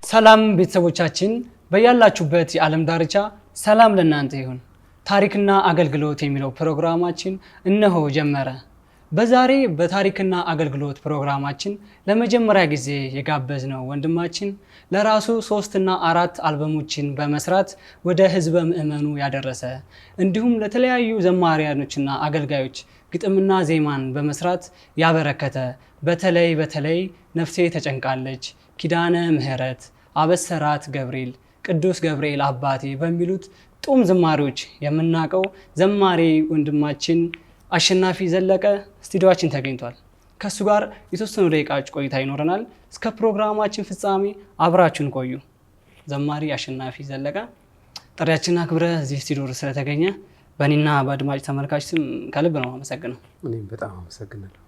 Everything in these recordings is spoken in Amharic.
ሰላም ቤተሰቦቻችን፣ በያላችሁበት የዓለም ዳርቻ ሰላም ለእናንተ ይሁን። ታሪክና አገልግሎት የሚለው ፕሮግራማችን እነሆ ጀመረ። በዛሬ በታሪክና አገልግሎት ፕሮግራማችን ለመጀመሪያ ጊዜ የጋበዝነው ወንድማችን ለራሱ 3 እና 4 አልበሞችን በመስራት ወደ ሕዝበ ምዕመኑ ያደረሰ፣ እንዲሁም ለተለያዩ ዘማሪያኖችና አገልጋዮች ግጥምና ዜማን በመስራት ያበረከተ፣ በተለይ በተለይ ነፍሴ ተጨንቃለች፣ ኪዳነ ምሕረት፣ አበሰራት ገብርኤል፣ ቅዱስ ገብርኤል አባቴ በሚሉት ጡም ዝማሬዎች የምናውቀው ዘማሪ ወንድማችን አሸናፊ ዘለቀ ስቱዲዮአችን ተገኝቷል። ከእሱ ጋር የተወሰኑ ደቂቃዎች ቆይታ ይኖረናል። እስከ ፕሮግራማችን ፍጻሜ አብራችሁን ቆዩ። ዘማሪ አሸናፊ ዘለቀ፣ ጥሪያችንን አክብረህ እዚህ ስቱዲዮ ስለተገኘ በእኔና በአድማጭ ተመልካች ስም ከልብ ነው አመሰግነው። እኔም በጣም አመሰግናለሁ።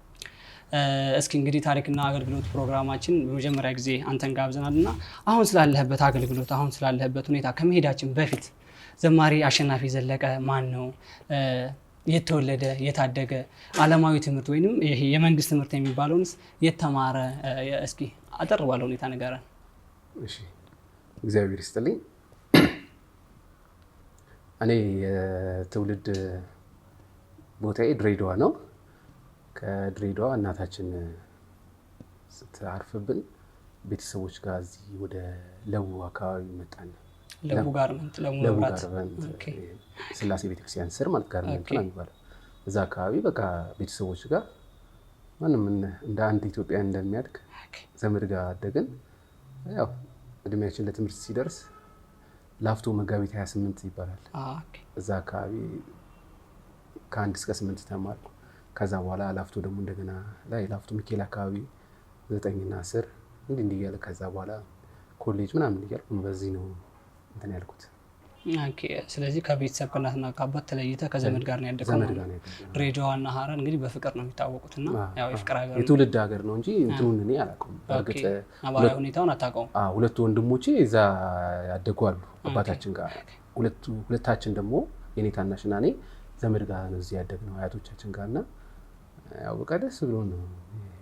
እስኪ እንግዲህ ታሪክና አገልግሎት ፕሮግራማችን በመጀመሪያ ጊዜ አንተን ጋብዘናል እና አሁን ስላለህበት አገልግሎት፣ አሁን ስላለህበት ሁኔታ ከመሄዳችን በፊት ዘማሪ አሸናፊ ዘለቀ ማን ነው? የተወለደ፣ የታደገ፣ ዓለማዊ ትምህርት ወይንም ይሄ የመንግስት ትምህርት የሚባለውንስ የተማረ፣ እስኪ አጠር ባለ ሁኔታ ንገረን። እሺ፣ እግዚአብሔር ይስጥልኝ። እኔ የትውልድ ቦታዬ ድሬዳዋ ነው። ከድሬዳዋ እናታችን ስታርፍብን ቤተሰቦች ጋር እዚህ ወደ ለቡ አካባቢ መጣን። ለቡ ጋርመንት፣ ለቡ ለቡ መብራት። ጋርመንት፣ ስላሴ ቤተክርስቲያን ስር ማለት ጋርመንት ነው የሚባለው። እዛ አካባቢ በቃ ቤተሰቦች ጋር ማንም እንደ አንድ ኢትዮጵያ እንደሚያድግ ዘመድ ጋር አደግን። ያው እድሜያችን ለትምህርት ሲደርስ ላፍቶ መጋቢት 28 ይባላል። እዛ አካባቢ ከ1 እስከ 8 ተማርኩ። ከዛ በኋላ ላፍቶ ደግሞ እንደገና ላይ ላፍቶ ሚካኤል አካባቢ 9ና 10፣ እንዲህ እንዲህ እያለ ከዛ በኋላ ኮሌጅ ምናምን እያልኩ በዚህ ነው እንትን ያልኩት። Okay። ስለዚህ ከቤተሰብ፣ ከእናትና ከአባት ተለይተህ ከዘመድ ጋር ነው ያደግከው ዘመድ ማለት ጋር ነው። ነው ያደግነው። ድሬዳዋና ሀረር እንግዲህ በፍቅር ነው የሚታወቁት እና ያው የፍቅር ሀገር ነው። የትውልድ ሀገር ነው እንጂ እንትኑን እኔ አላውቀውም። በእርግጥ ነባራዊ ሁኔታውን አታውቀውም። ሁለቱ ወንድሞቼ እዛ ያደጉ አሉ አባታችን ጋር። ሁለታችን ደግሞ የኔ ታናሽና እኔ ዘመድ ጋር ነው እዚህ ያደግነው፣ አያቶቻችን ጋር፣ እና ያው በቃ ደስ ብሎ ነው።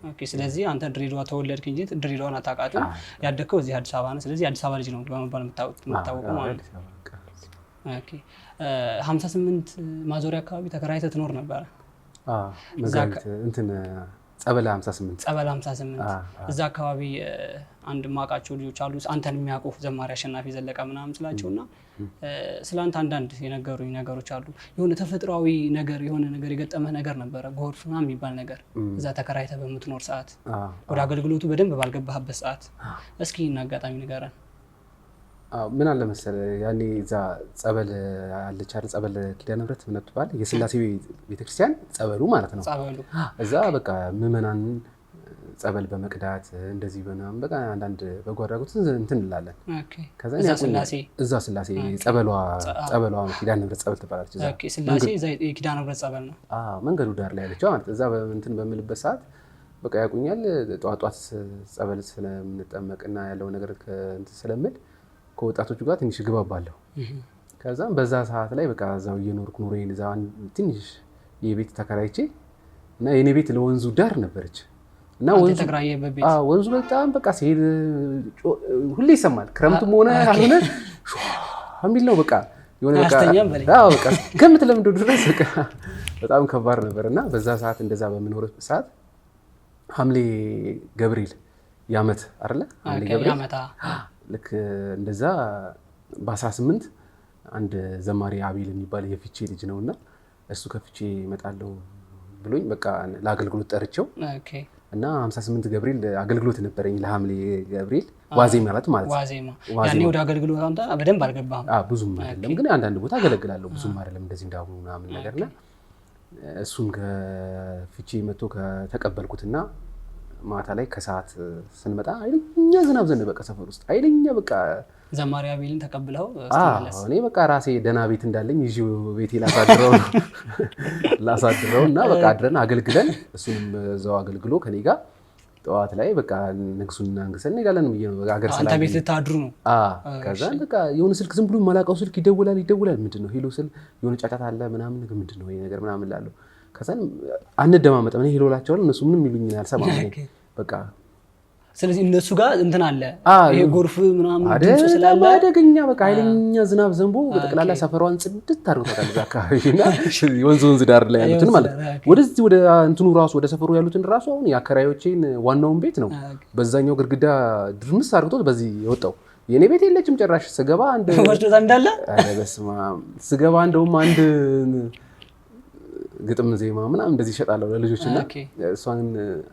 Okay። ስለዚህ አንተ ድሬዳዋ ተወለድክ እንጂ ድሬዳዋን አታውቃትም። ያደግከው እዚህ አዲስ አበባ ነው። ስለዚህ የአዲስ አበባ ልጅ ነው በመባል የምታወቀው ማለት ነው። አዲስ አበባ በቃ። Okay። 58 ማዞሪያ አካባቢ ተከራይተህ ትኖር ነበረ። መጋቢት እንትን ጸበለ 58። ጸበል 58። እዛ አካባቢ አንድ ማውቃቸው ልጆች አሉ አንተን የሚያውቁ፣ ዘማሪ አሸናፊ ዘለቀ ምናምን ስላቸው እና ስለ አንተ አንዳንድ የነገሩኝ ነገሮች አሉ። የሆነ ተፈጥሯዊ ነገር፣ የሆነ ነገር የገጠመህ ነገር ነበረ፣ ጎርፍ ምናምን የሚባል ነገር፣ እዛ ተከራይተህ በምትኖር ሰዓት፣ ወደ አገልግሎቱ በደንብ ባልገባህበት ሰዓት። እስኪ ይህን አጋጣሚ ንገረን። አዎ፣ ምን አለ መሰለህ፣ ያኔ እዛ ጸበል አለች አይደል? ጸበል ኪዳነ ምሕረት ምን ትባል፣ የስላሴ ቤተክርስቲያን ጸበሉ ማለት ነው። ጸበሉ። እዛ በቃ ምዕመናንን ጸበል በመቅዳት እንደዚህ በምናምን በቃ አንዳንድ በጎ አድራጎት እንትን እንላለን። ከዛ እዛ እኔ ያውቁኛል። ስላሴ? እዛ ስላሴ ጸበሏ፣ ጸበሏ ኪዳነ ምሕረት ጸበል ትባላለች። እዛ Okay፣ ስላሴ እዛ የኪዳነ ምሕረት ጸበል ነው። አዎ፣ መንገዱ ዳር ላይ ያለችው ማለት። እዛ እንትን በምልበት ሰዓት በቃ ያውቁኛል። ጠዋት ጠዋት ጸበል ስለምንጠመቅና ያለው ነገር እንትን ስለምል ከወጣቶቹ ጋር ትንሽ እግባባለሁ። ከዛም በዛ ሰዓት ላይ በቃ እዛው እየኖርኩ ኑሮዬን እዛ ትንሽ የቤት ተከራይቼ እና የኔ ቤት ለወንዙ ዳር ነበረች እና አንተ ወንዙ የተከራየበት ቤት? አዎ፣ ወንዙ በጣም በቃ ሲሄድ ሁሌ ይሰማል። ክረምቱም ሆነ አልሆነ ሿ የሚል ነው። በቃ የሆነ በቃ አያስተኛም በለኝ። አዎ፣ በቃ እስከምትለምደው ድረስ በቃ በጣም ከባድ ነበር። እና በዛ ሰዓት እንደዛ በምኖርበት ሰዓት ሐምሌ ገብርኤል የዓመት አይደለ? ሐምሌ ገብርኤል። የዓመታ። ልክ እንደዛ በ18 አንድ ዘማሪ አቤል የሚባል የፍቼ ልጅ ነው እና እሱ ከፍቼ እመጣለሁ ብሎኝ በቃ ለአገልግሎት ጠርቼው እና 58 ገብርኤል አገልግሎት ነበረኝ፣ ለሐምሌ ገብርኤል ዋዜማ ዕለት ማለት ነው። ዋዜማ። ዋዜማ። ያኔ ወደ አገልግሎት አንተ በደንብ አልገባህም። ብዙም አይደለም ግን አንዳንድ ቦታ አገለግላለሁ። ብዙም አይደለም እንደዚህ እንዳሁኑ ምናምን ነገርና እሱን ከፍቼ መጥቶ ከተቀበልኩትና ማታ ላይ ከሰዓት ስንመጣ ኃይለኛ ዝናብ ዘነበ። በቃ ሰፈር ውስጥ ኃይለኛ በቃ ዘማሪ አቤልን ተቀብለው ስትመለስ እኔ በቃ ራሴ ደህና ቤት እንዳለኝ ይዤው ቤቴ ላሳድረው ነው ላሳድረው እና በቃ አድረን አገልግለን እሱንም እዛው አገልግሎ ከኔ ጋር ጠዋት ላይ በቃ ንግሱን አንግሰን እንሄዳለን ብዬ ነው ሀገር አንተ ሰላም ቤት ልታድሩ ነው። ከዛ በቃ የሆነ ስልክ ዝም ብሎ የማላውቀው ስልክ ይደውላል ይደውላል። ምንድን ነው hello ስል የሆነ ጫጫታ አለ ምናምን ነገር፣ ምንድን ነው ይሄ ነገር ምናምን እላለሁ። ከዛን አንደማመጥም። እኔ hello እላቸዋለሁ፣ እነሱ ምንም ይሉኝ አልሰማም። እኔ በቃ ስለዚህ እነሱ ጋር እንትን አለ ይሄ ጎርፍ ምናምን ድምፁ ስላለ አደገኛ በቃ ኃይለኛ ዝናብ ዘንቦ በጠቅላላ ሰፈሯን ጽድት አድርጎታል። እዛ አካባቢ እና ወንዝ ዳር ላይ ያሉትን ማለት ወደዚህ ወደ እንትኑ ራሱ ወደ ሰፈሩ ያሉትን ራሱ አሁን የአከራዮቼን ዋናውን ቤት ነው በዛኛው ግድግዳ ድርምስ አድርጎት በዚህ የወጣው። የኔ ቤት የለችም ጭራሽ። ስገባ አንድ ወርዶታ እንዳለ በስመ አብ ስገባ እንደውም አንድ ግጥም ዜማ ምናምን እንደዚህ እሸጣለሁ ለልጆች እና እሷን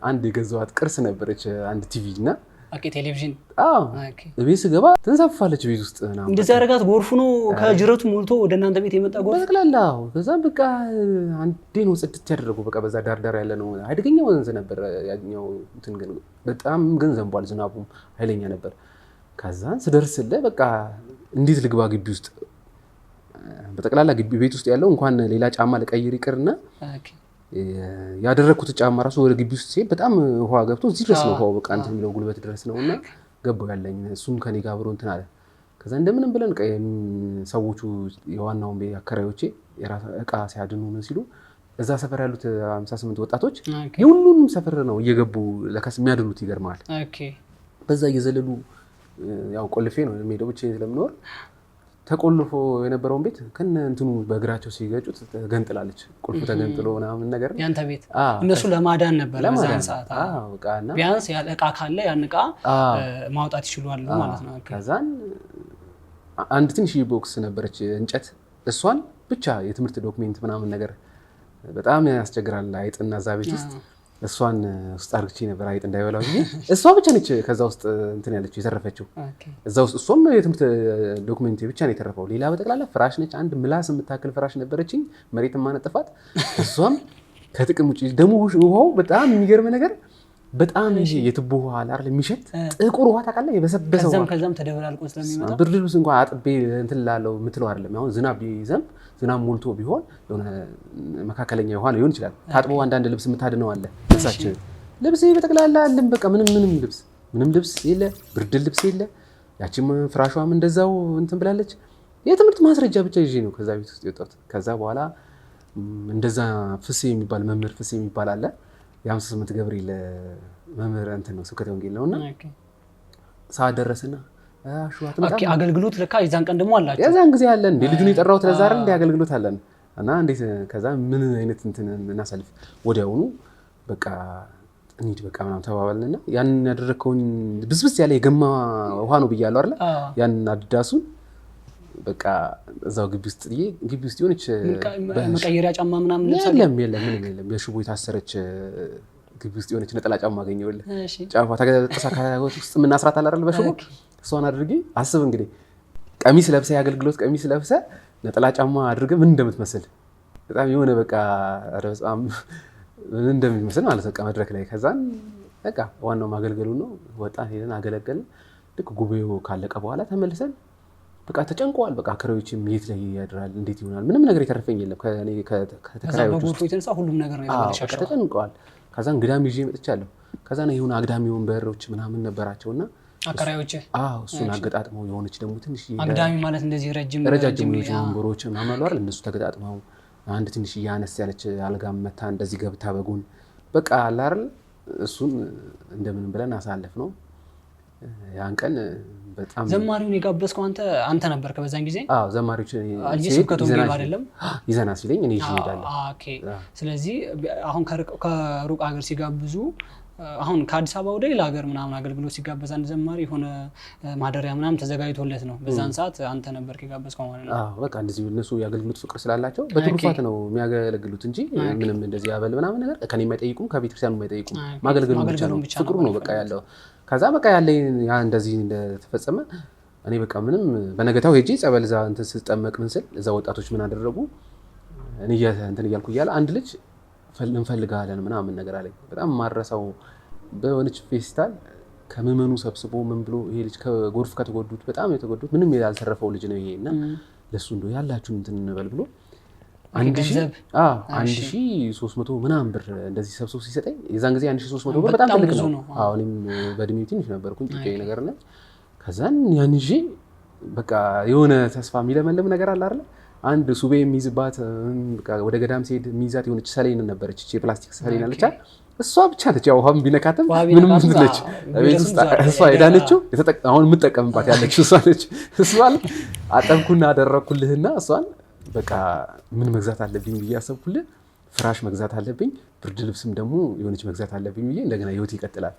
አንድ የገዛኋት ቅርስ ነበረች፣ አንድ ቲቪ እና ቴሌቪዥን። ቤት ስገባ ትንሳፍፋለች ቤት ውስጥ ምናምን። እንደዚህ ያደረጋት ጎርፉ ነው ከጅረቱ ሞልቶ ወደ እናንተ ቤት የመጣ ጎርፍ በጠቅላላ። በዛም በቃ አንዴ ነው ጽድት ያደረገው። በቃ በዛ ዳርዳር ያለ ነው አደገኛ ወንዝ ነበር ያኛው እንትን፣ ግን በጣም ግን ዘንቧል፣ ዝናቡም ኃይለኛ ነበር። ከዛን ስደርስልህ በቃ እንዴት ልግባ ግቢ ውስጥ በጠቅላላ ግቢ ቤት ውስጥ ያለው እንኳን ሌላ ጫማ ልቀይር ይቅርና ያደረግኩት ጫማ ራሱ ወደ ግቢ ውስጥ ሲሄድ በጣም ውሃ ገብቶ እዚህ ድረስ ነው ውሃው በቃ እንትን የሚለው ጉልበት ድረስ ነው። እና ገባው ያለኝ እሱም ከኔ ጋር አብሮ እንትን አለ። ከዛ እንደምንም ብለን ሰዎቹ የዋናውን ቤት አከራዮቼ እቃ ሲያድኑ ምን ሲሉ እዛ ሰፈር ያሉት 58 ወጣቶች የሁሉንም ሰፈር ነው እየገቡ ለካስ የሚያድኑት። ይገርማል። በዛ እየዘለሉ ያው ቆልፌ ነው የሚሄደው ብቻዬን ስለምኖር ተቆልፎ የነበረውን ቤት ከነ እንትኑ በእግራቸው ሲገጩት ተገንጥላለች። ቁልፉ ተገንጥሎ ምናምን ነገር ያንተ ቤት እነሱ ለማዳን ነበር በዛን ሰዓት። ቢያንስ ያ እቃ ካለ ያን እቃ ማውጣት ይችላሉ ማለት ነው። ከዛን አንድ ትንሽ box ነበረች እንጨት፣ እሷን ብቻ የትምህርት document ምናምን ነገር በጣም ያስቸግራል አይጥና እዛ ቤት ውስጥ እሷን ውስጥ አርግቼ ነበር አይጥ እንዳይበላው ብዬ። እሷ ብቻ ነች ከዛ ውስጥ እንትን ያለችው የተረፈችው እዛ ውስጥ። እሷም የትምህርት document ብቻ ነው የተረፈው። ሌላ በጠቅላላ ፍራሽ ነች። አንድ ምላስ የምታክል ፍራሽ ነበረችኝ መሬት የማነጥፋት። እሷም ከጥቅም ውጭ ደግሞ ውሃው በጣም የሚገርም ነገር በጣም ይሄ የትቦ ውሃ አለ አይደል የሚሸት ጥቁር ውሃ ታውቃለህ፣ የበሰበሰ ውሃ ከዛም ተደበላልቆ ስለሚመጣ ብርድ ልብስ እንኳን አጥቤ እንትን ላለው የምትለው አይደለም። አሁን ዝናብ ቢዘንብ ዝናብ ሞልቶ ቢሆን የሆነ መካከለኛ ውሃ ሊሆን ይችላል። ታጥቦ አንዳንድ ልብስ የምታድነው አለ። ልብሳችን ልብስ በጠቅላላ አለም በቃ ምንም ምንም ልብስ ምንም ልብስ የለ፣ ብርድ ልብስ የለ። ያቺም ፍራሿም እንደዛው እንትን ብላለች። የትምህርት ማስረጃ ብቻ ይዤ ነው ከዛ ቤት ውስጥ የወጣሁት። ከዛ በኋላ እንደዛ ፍሴ የሚባል መምህር ፍሴ የሚባል አለ የ58 ገብርኤል መምህር እንትን ነው ስብከተ ወንጌል ነውና ሰዓት ደረሰና አገልግሎት ለካ የዛን ቀን ደግሞ አላቸው። የዛን ጊዜ አለን እንደ ልጁን የጠራሁት ለዛ አይደል እንደ አገልግሎት አለን እና እንዴት ከዛ ምን አይነት እንትን እናሳልፍ ወዲያውኑ በቃ እንሂድ በቃ ምናምን ተባባልንና ያንን ያደረግከውን ብስብስ ያለ የገማ ውሃ ነው ብያለሁ አይደል ያንን አዲዳሱን በቃ እዛው ግቢ ውስጥ ጥዬ ግቢ ውስጥ የሆነች መቀየሪያ ጫማ ምናምን የለም የለም ምንም የለም የሽቦ የታሰረች ግቢ ውስጥ የሆነች ነጠላ ጫማ አገኘሁልህ። ጫፏ ተገጥሳ ከህይወት ውስጥ የምናስራት አለ አይደል በሽቦ እሷን አድርጌ አስብ እንግዲህ ቀሚስ ለብሰህ የአገልግሎት ቀሚስ ለብሰህ ነጠላ ጫማ አድርገህ ምን እንደምትመስል በጣም የሆነ በቃ በጣም ምን እንደሚመስል ማለት በቃ መድረክ ላይ ከዛን በቃ ዋናው ማገልገሉ ነው። ወጣን ሄደን አገለገልን። ልክ ጉባኤው ካለቀ በኋላ ተመልሰን በቃ ተጨንቀዋል። በቃ አከራዮችም የት ላይ ያድራል እንዴት ይሆናል? ምንም ነገር የተረፈኝ የለም ከኔ ከተከራዮች ውስጥ የተነሳ ሁሉም ነገር ነው የተበላሸው። ተጨንቀዋል። ከዛ እንግዳም ይዤ መጥቻለሁ። ከዛ ነው የሆነ አግዳሚ ወንበሮች ምናምን ነበራቸውና አከራዮች አዎ፣ እሱን አገጣጥመው የሆነች ደግሞ ትንሽ አግዳሚ ማለት እንደዚህ ረጅም ረጃጅም ወንበሮች ምናምን አሉ አይደል? እነሱ ተገጣጥመው አንድ ትንሽ አነስ ያለች አልጋ መታ እንደዚህ ገብታ በጎን በቃ አለ አይደል? እሱን እንደምንም ብለን አሳለፍ ነው ያን ቀን። በጣም ዘማሪውን የጋበዝከው አንተ ነበርክ በዛን ጊዜ? አዎ ዘማሪዎች ስብከተ ወንጌል አይደለም ይዘና ሲለኝ እኔ ይዤ እሄዳለሁ። okay። ስለዚህ አሁን ከሩቅ ሀገር ሲጋብዙ አሁን ከአዲስ አበባ ወደ ሌላ ሀገር ምናምን አገልግሎት ሲጋበዝ አንድ ዘማሪ የሆነ ማደሪያ ምናምን ተዘጋጅቶለት ነው። በዛን ሰዓት አንተ ነበርክ የጋበዝከው ማለት ነው። አዎ በቃ እንደዚህ እነሱ የአገልግሎት ፍቅር ስላላቸው በትሩፋት ነው የሚያገለግሉት እንጂ ምንም እንደዚህ ያበል ምናምን ነገር ከኔ የማይጠይቁም ከቤተክርስቲያኑ የማይጠይቁም። ማገልገሉ ብቻ ነው ፍቅሩ ነው በቃ ያለው። ከዛ በቃ ያለኝ ያ እንደዚህ እንደተፈጸመ እኔ በቃ ምንም በነገታው ሄጄ ጸበል እዛ እንትን ስጠመቅ ምን ስል እዛ ወጣቶች ምን አደረጉ እኔ እንትን እያልኩ እያለ አንድ ልጅ እንፈልጋለን ምናምን ነገር አለኝ። በጣም ማረሳው በሆነች ፌስታል ከምዕመኑ ሰብስቦ ምን ብሎ ይሄ ልጅ ከጎርፍ ከተጎዱት በጣም የተጎዱት ምንም ያልተረፈው ልጅ ነው ይሄ እና ለሱ እንደው ያላችሁን እንትን እንበል ብሎ 1300 ምናምን ብር እንደዚህ ሰብስቦ ሲሰጠኝ የዛን ጊዜ 1300 ብር በጣም ትልቅ ነው። አዎ እኔም በእድሜው ትንሽ ነበርኩኝ ጥቂት ነገር ነች። ከዛን ያን ይዤ በቃ የሆነ ተስፋ የሚለመልም ነገር አለ አይደል? አንድ ሱቤ የሚይዝባት ወደ ገዳም ሲሄድ የሚይዛት የሆነች ሰሌን ነበረች፣ እቺ የፕላስቲክ ሰሌን አለች። እሷ ብቻ ነች። ያው ውሃም ቢነካትም ውሃ ምንም ቢነካትም ነች። ቤት ውስጥ እሷ የዳነችው አሁን የምጠቀምባት ያለችው እሷ ነች። እሷን አጠብኩና አደረግኩልህና እሷን በቃ ምን መግዛት አለብኝ ብዬ አሰብኩልህ። ፍራሽ መግዛት አለብኝ፣ ብርድ ልብስም ደግሞ የሆነች መግዛት አለብኝ ብዬ እንደገና ህይወት ይቀጥላል።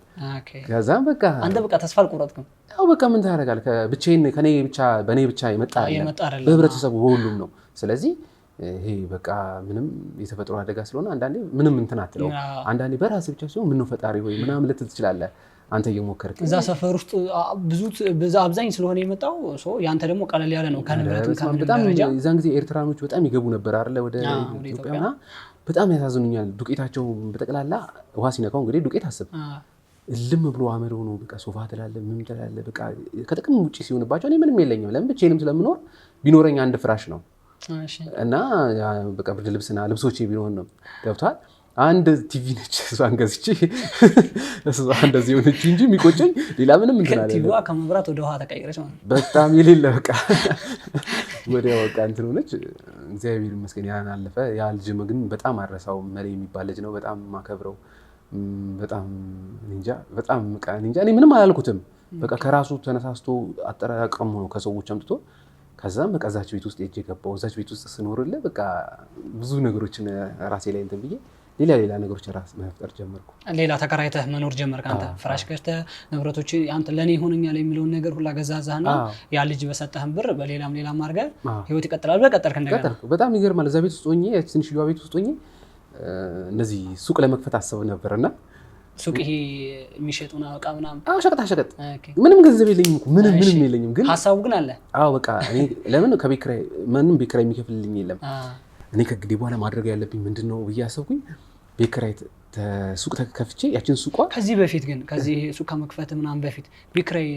ከዛም በቃ አንተ በቃ ተስፋ አልቆረጥክም? ያው በቃ ምን ታደርጋለህ? ብቻዬን ከኔ ብቻ በእኔ ብቻ የመጣ አይደለም፣ በህብረተሰቡ በሁሉም ነው። ስለዚህ ይሄ በቃ ምንም የተፈጥሮ አደጋ ስለሆነ አንዳንዴ ምንም እንትን አትለውም። አንዳንዴ በራስህ ብቻ ሲሆን ምነው ፈጣሪ ሆይ ምናምን ልትል ትችላለህ። አንተ እየሞከርክ እዛ ሰፈር ውስጥ ብዙ አብዛኝ ስለሆነ የመጣው ያንተ ደግሞ ቀለል ያለ ነው ከንብረትም ከምንም በጣም ደረጃ። የዛን ጊዜ ኤርትራኖች በጣም ይገቡ ነበር አይደለ ወደ ኢትዮጵያ እና በጣም ያሳዝኑኛል። ዱቄታቸው በጠቅላላ ውሃ ሲነካው እንግዲህ ዱቄት አስብ እልም ብሎ አመድ ሆኖ በቃ ሶፋ ትላለህ ምን ትላለህ በቃ ከጥቅም ውጭ ሲሆንባቸው እኔ ምንም የለኝም። ለምን ብቻዬንም ስለምኖር ቢኖረኝ አንድ ፍራሽ ነው እና በቃ ብርድ ልብስና ልብሶቼ ቢሆን ነው ገብቷል። አንድ ቲቪ ነች እሷን ገዝቼ እሷ እንደዚህ ሆነች እንጂ የሚቆጨኝ ሌላ ምንም እንትን አለ። ቲቪዋ ከመብራት ወደ ውሃ ተቀየረች ማለት ነው። በጣም የሌለ በቃ ወዲያው በቃ እንትን ሆነች። እግዚአብሔር ይመስገን ያን አለፈ። ያ ልጅ ግን በጣም አረሳው። መሪ የሚባል ልጅ ነው፣ በጣም ማከብረው። በጣም እንጃ በጣም በቃ እንጃ እኔ ምንም አላልኩትም። በቃ ከራሱ ተነሳስቶ አጠራቀሙ ነው ከሰዎች አምጥቶ ከዛም በቃ እዛች ቤት ውስጥ ሄጄ ገባሁ። እዛች ቤት ውስጥ ስኖርልህ በቃ ብዙ ነገሮችን ራሴ ላይ እንትን ብዬ ሌላ ሌላ ነገሮች ራስ መፍጠር ጀመርኩ። ሌላ ተከራይተህ መኖር ጀመርክ አንተ። ፍራሽ ገዝተህ ንብረቶች አንተ ለኔ ይሆነኛል የሚለውን ነገር ሁላ ገዛዛህና ያ ልጅ በሰጠህን ብር በሌላም ሌላም አድርገህ ህይወት ይቀጥላል ብለህ ቀጠልክ እንደገና። ቀጠልኩ። በጣም ይገርማል። እዛ ቤት ውስጥ ሆኜ ያቺ ትንሽዬዋ ቤት ውስጥ ሆኜ እነዚህ ሱቅ ለመክፈት አስብ ነበርና ሱቅ ይሄ የሚሸጡ እቃ ምናምን። አዎ ሸቀጣ ሸቀጥ። ምንም ገንዘብ የለኝም እኮ ምንም ምንም የለኝም። ግን ሀሳቡ ግን አለ። አዎ በቃ እኔ ለምን ከቤት ኪራይ ምንም ቤት ኪራይ የሚከፍልልኝ የለም። እኔ ከእንግዲህ በኋላ ማድረግ ያለብኝ ምንድን ነው ብዬ አሰብኩኝ። ቤት ኪራይ ሱቅ ከፍቼ ያችን ሱቋ ከዚህ በፊት ግን ከዚህ ሱቅ ከመክፈት ምናምን በፊት ቤት ኪራይ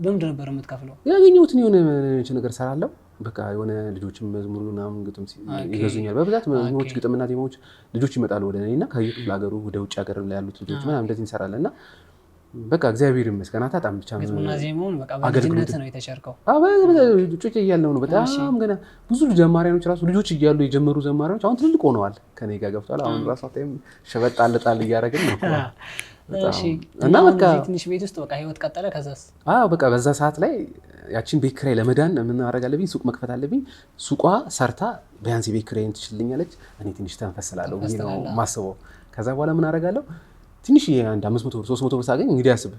በምንድን ነበር የምትከፍለው? ያገኘሁትን የሆነ ነገር እሰራለሁ። በቃ የሆነ ልጆችም መዝሙር ምናምን ግጥም ይገዙኛል። በብዛት መዝሙሮች፣ ግጥምና ዜማዎች ልጆች ይመጣሉ ወደ እኔ እና ከየክፍለ ሀገሩ ወደ ውጭ ሀገር ላይ ያሉት ልጆች ምናምን እንደዚህ እንሰራለን እና በቃ እግዚአብሔር ይመስገን አታጣም። ብቻ ግጥምና ዜማውን በቃ በልጅነት ነው የተቸርከው? ጩጬ እያለሁ ነው። በጣም ገና ብዙ ዘማሪያኖች ራሱ ልጆች እያሉ የጀመሩ ዘማሪያኖች አሁን ትልልቅ ሆነዋል፣ ከኔ ጋር ገብተዋል። አሁን ራሱ አታይም ሸበጥ ጣል ጣል እያደረግን ነው። እና በቃ ትንሽ ቤት ውስጥ በቃ ህይወት ቀጠለ። ከዛስ? አዎ በቃ በዛ ሰዓት ላይ ያቺን ቤት ኪራይ ለመዳን ምን ማድረግ አለብኝ? ሱቅ መክፈት አለብኝ። ሱቋ ሰርታ ቢያንስ የቤት ኪራይን ትችልኛለች፣ እኔ ትንሽ ተንፈስ እላለሁ ብዬ ነው የማስበው። ከዛ በኋላ ምን አደርጋለሁ? ትንሽ አንድ 500 ብር 300 ብር ሳገኝ እንግዲህ አስብ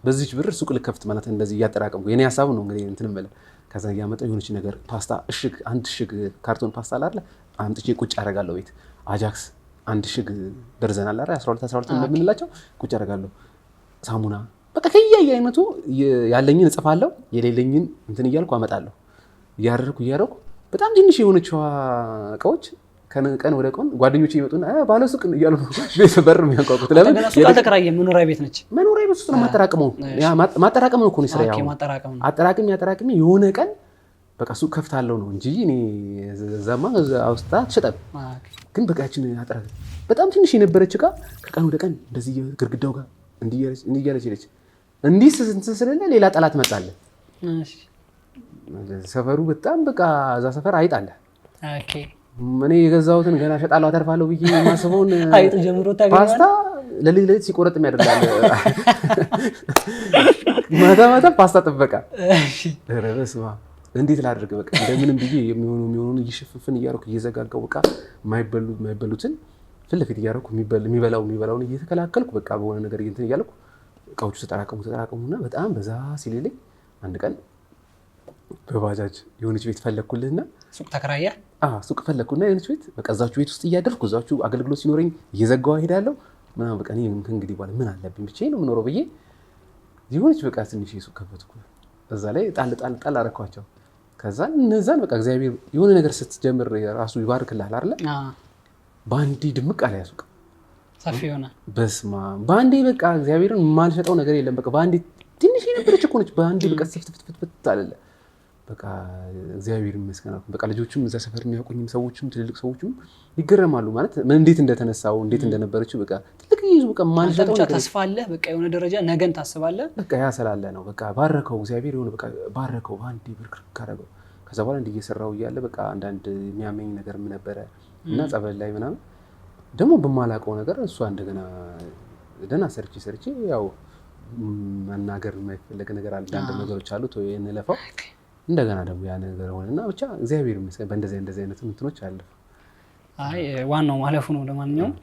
በዚች ብር ሱቅ ልከፍት ማለት እንደዚህ እያጠራቀምኩ የኔ ሀሳብ ነው እንግዲህ እንትን የምልህ። ከዛ እያመጣሁ የሆነች ነገር ፓስታ እሽግ አንድ እሽግ ካርቶን ፓስታ አለ አይደል አምጥቼ ቁጭ አደርጋለሁ ቤት። አጃክስ አንድ እሽግ ደርዘን አለ አይደል 12 12 እንደምንላቸው ቁጭ አደርጋለሁ። ሳሙና በቃ ከየአይነቱ አይነቱ ያለኝን እጽፋለሁ፣ የሌለኝን እንትን እያልኩ አመጣለሁ። እያደረኩ እያደረኩ በጣም ትንሽ የሆነችዋ እቃዎች ከቀን ወደ ቀን ጓደኞቼ ይመጡና ባለ ሱቅ እያሉ ነው ቤት በር የሚያንኳኩት። ለምን ሱቅ አልተከራየም? መኖሪያ ቤት ነች። መኖሪያ ቤት ውስጥ ነው የማጠራቅመው። ማጠራቀም ነው እኮ ነው ስራዬ። አጠራቅሜ አጠራቅሜ የሆነ ቀን በቃ ሱቅ ከፍታለሁ ነው እንጂ እኔ እዛማ አውስታ አትሸጠም። ግን በቃ ያችን አጠራቅሜ በጣም ትንሽ የነበረች እቃ ከቀን ወደ ቀን እንደዚህ ግድግዳው ጋር እንዲህ እያለች ሄደች። እንዲህ እንትን ስለሌለ ሌላ ጠላት መጣለ። ሰፈሩ በጣም በቃ እዛ ሰፈር አይጥ አለ። እኔ የገዛሁትን ገና እሸጣለሁ አተርፋለሁ ብዬ የማስበውን አይጡ ጀምሮ ፓስታ ለሊት ለሊት ሲቆረጥ የሚያደርጋል። ማታ ማታ ፓስታ ጥበቃ። ኧረ በስመ አብ እንዴት ላድርግ? በቃ እንደምንም ብዬ የሚሆኑ የሚሆኑ እየሸፈፍን እያደረኩ እየዘጋጋሁ በቃ የማይበሉትን ፊት ለፊት እያደረኩ የሚበላው የሚበላውን እየተከላከልኩ በቃ በሆነ ነገር እንትን እያልኩ እቃዎቹ ተጠራቀሙ ተጠራቀሙና በጣም በዛ ሲልልኝ አንድ ቀን በባጃጅ የሆነች ቤት ፈለግኩልህና ሱቅ ተከራየህ? አዎ ሱቅ ፈለግኩና የሆነች ቤት በቃ እዛችሁ ቤት ውስጥ እያደርኩ እዛችሁ አገልግሎት ሲኖረኝ እየዘጋሁ እሄዳለሁ ምናምን በቃ እኔ ከእንግዲህ በኋላ ምን አለብኝ ብቻዬን ነው የምኖረው ብዬ የሆነች በቃ ትንሽ ሱቅ ከፈትኩ። እዛ ላይ ጣል ጣል ጣል አደረኳቸው። ከዛ እነዛን በቃ እግዚአብሔር የሆነ ነገር ስትጀምር ራሱ ይባርክልሃል አይደለ? በአንዴ ድምቅ አለ ያ ሱቅ ሰፊ ሆነ። በስመ አብ በአንዴ በቃ እግዚአብሔርን የማልሸጠው ነገር የለም። በቃ በአንዴ ትንሽ የነበረች እኮ ነች። በአንዴ በቃ ስፍትፍትፍት አለ። በቃ እግዚአብሔር ይመስገን አልኩኝ። በቃ ልጆቹም እዛ ሰፈር የሚያውቁኝም ሰዎችም ትልልቅ ሰዎችም ይገረማሉ። ማለት ምን እንዴት እንደተነሳው እንዴት እንደነበረችው በቃ ትልቅ ይዙ በቃ የማልሸጠው ነገር ተስፋ አለ። በቃ የሆነ ደረጃ ነገን ታስባለህ። በቃ ያ ስላለ ነው። በቃ ባረከው እግዚአብሔር የሆነ በቃ ባረከው በአንዴ ብርክርክ አደረገው። ከዛ በኋላ እንዲህ እየሰራው እያለ በቃ አንዳንድ የሚያመኝ ነገርም ነበረ እና ጸበል ላይ ምናምን ደግሞ በማላውቀው ነገር እሷ እንደገና ደህና ሰርቼ ሰርቼ ያው መናገር የማይፈለግ ነገር አለ፣ አንዳንድ ነገሮች አሉ እንለፈው። እንደገና ደግሞ ያ ነገር ሆነና ብቻ እግዚአብሔር ይመስገን በእንደዚህ እንደዚህ አይነት እንትኖች አለፉ። አይ ዋናው ማለፉ ነው። ለማንኛውም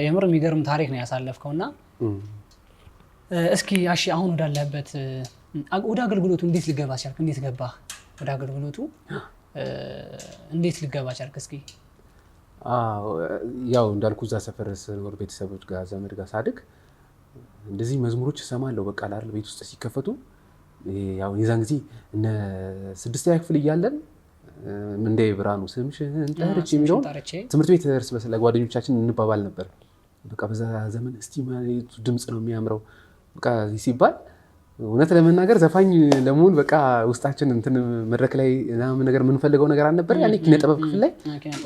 የምር የሚገርም ታሪክ ነው ያሳለፍከውና እስኪ እሺ አሁን ወዳለህበት ወደ አገልግሎቱ እንዴት ልገባ ቻልክ? እንዴት ገባህ ወደ አገልግሎቱ? እንዴት ልገባ ቻልክ? እስኪ ያው እንዳልኩ እዛ ሰፈር ስኖር ቤተሰቦች ጋር ዘመድ ጋር ሳድግ እንደዚህ መዝሙሮች እሰማለሁ። በቃ አይደል ቤት ውስጥ ሲከፈቱ ያው የዛን ጊዜ እነ ስድስተኛ ክፍል እያለን እንደ ብርሃኑ ስምሽን ጠርቼ የሚለውን ትምህርት ቤት እርስ በርስ ለጓደኞቻችን እንባባል ነበር። በቃ በዛ ዘመን እስቲ ድምፅ ነው የሚያምረው በቃ ሲባል እውነት ለመናገር ዘፋኝ ለመሆን በቃ ውስጣችን እንትን መድረክ ላይ ምናምን ነገር የምንፈልገው ነገር አልነበረ። ያኔ ኪነ ጥበብ ክፍል ላይ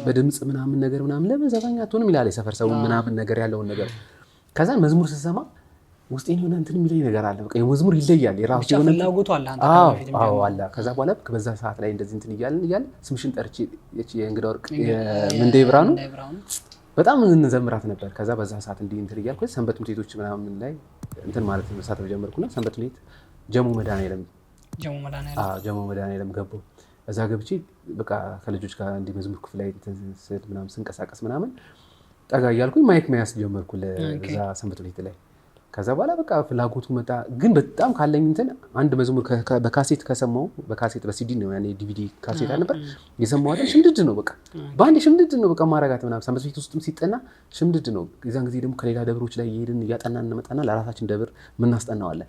በድምፅ ምናምን ነገር ምናምን ለምን ዘፋኝ አትሆንም ይላል የሰፈር ሰው ምናምን ነገር ያለውን ነገር። ከዛ መዝሙር ስሰማ ውስጤን የሆነ እንትን የሚለኝ ነገር አለ። በቃ የመዝሙር ይለያል የራሱ የሆነ ፍላጎቱ አለ። አዎ አለ። ከዛ በኋላ በዛ ሰዓት ላይ እንደዚህ እንትን እያልን እያልን ስምሽን ጠርቼ የእንግዳ ወርቅ ምንዴ ብርሃኑ በጣም እንዘምራት ነበር። ከዛ በዛ ሰዓት እንዲህ እንትን እያልኩ ሰንበት ትምህርት ቤቶች ምናምን ላይ እንትን ማለት መሳተፍ ጀመርኩና ሰንበት ትምህርት ቤት ጀሞ መድኃኔዓለም ገባሁ። እዛ ገብቼ በቃ ከልጆች ጋር እንዲህ መዝሙር ክፍል ላይ እንትን ስል ምናምን ስንቀሳቀስ ምናምን ጠጋ እያልኩኝ mic መያዝ ጀመርኩ ለዛ ሰንበት ቤት ላይ። ከዛ በኋላ በቃ ፍላጎቱ መጣ። ግን በጣም ካለኝ እንትን አንድ መዝሙር በካሴት ከሰማሁ በካሴት በሲዲ ነው ያኔ ዲቪዲ ካሴት አልነበር የሰማሁት ሽምድድ ነው በቃ በአንዴ ሽምድድ ነው በቃ ማረጋት ምናምን ሰንበት ቤት ውስጥም ሲጠና ሽምድድ ነው። የዛን ጊዜ ደግሞ ከሌላ ደብሮች ላይ እየሄድን እያጠናን እንመጣና ለራሳችን ደብር ምናስጠናዋለን።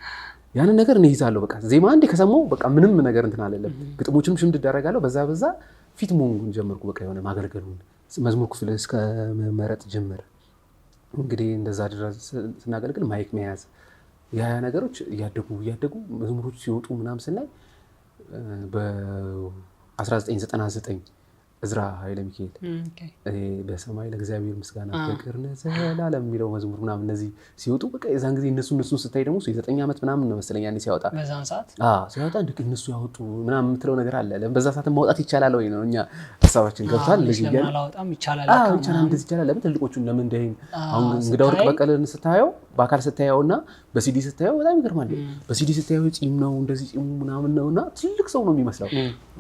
ያንን ነገር እኔ እይዛለሁ። በቃ ዜማ አንዴ ከሰማሁ በቃ ምንም ነገር እንትን አለለም። ግጥሞችንም ሽምድድ አደርጋለሁ። በዛ በዛ ፊት መሆን ጀመርኩ። በቃ የሆነ ማገልገሉን መዝሙር ክፍል እስከ መመረጥ ጀመረ። እንግዲህ እንደዛ ድረስ ስናገለግል mic መያዝ ያ ነገሮች እያደጉ እያደጉ መዝሙሮች ሲወጡ ምናምን ስናይ በ1999 እዝራ ኃይለ ሚካኤል በሰማይ ለእግዚአብሔር ምስጋና ፍቅር ለዘላለም የሚለው መዝሙር ምናምን እነዚህ ሲወጡ በቃ የዛን ጊዜ እነሱን ስታይ ደግሞ የ9 ዓመት ምናምን ነው መሰለኝ ያኔ ሲያወጣ ሲያወጣ እነሱ ያወጡ ምናምን የምትለው ነገር አለ። በዛ ሰዓት ማውጣት ይቻላል ወይ ነው እኛ ሀሳባችን ገብቷል። ይቻላል እንደዚህ ይቻላል። ለምን ትልቆቹን ለምን እንደይን አሁን እንግዳ ወርቅ በቀለን ስታየው በአካል ስታየውና በሲዲ ስታየው በጣም ይገርማል። በሲዲ ስታየው ጺም ነው እንደዚህ ጺሙ ምናምን ነውና ትልቅ ሰው ነው የሚመስለው።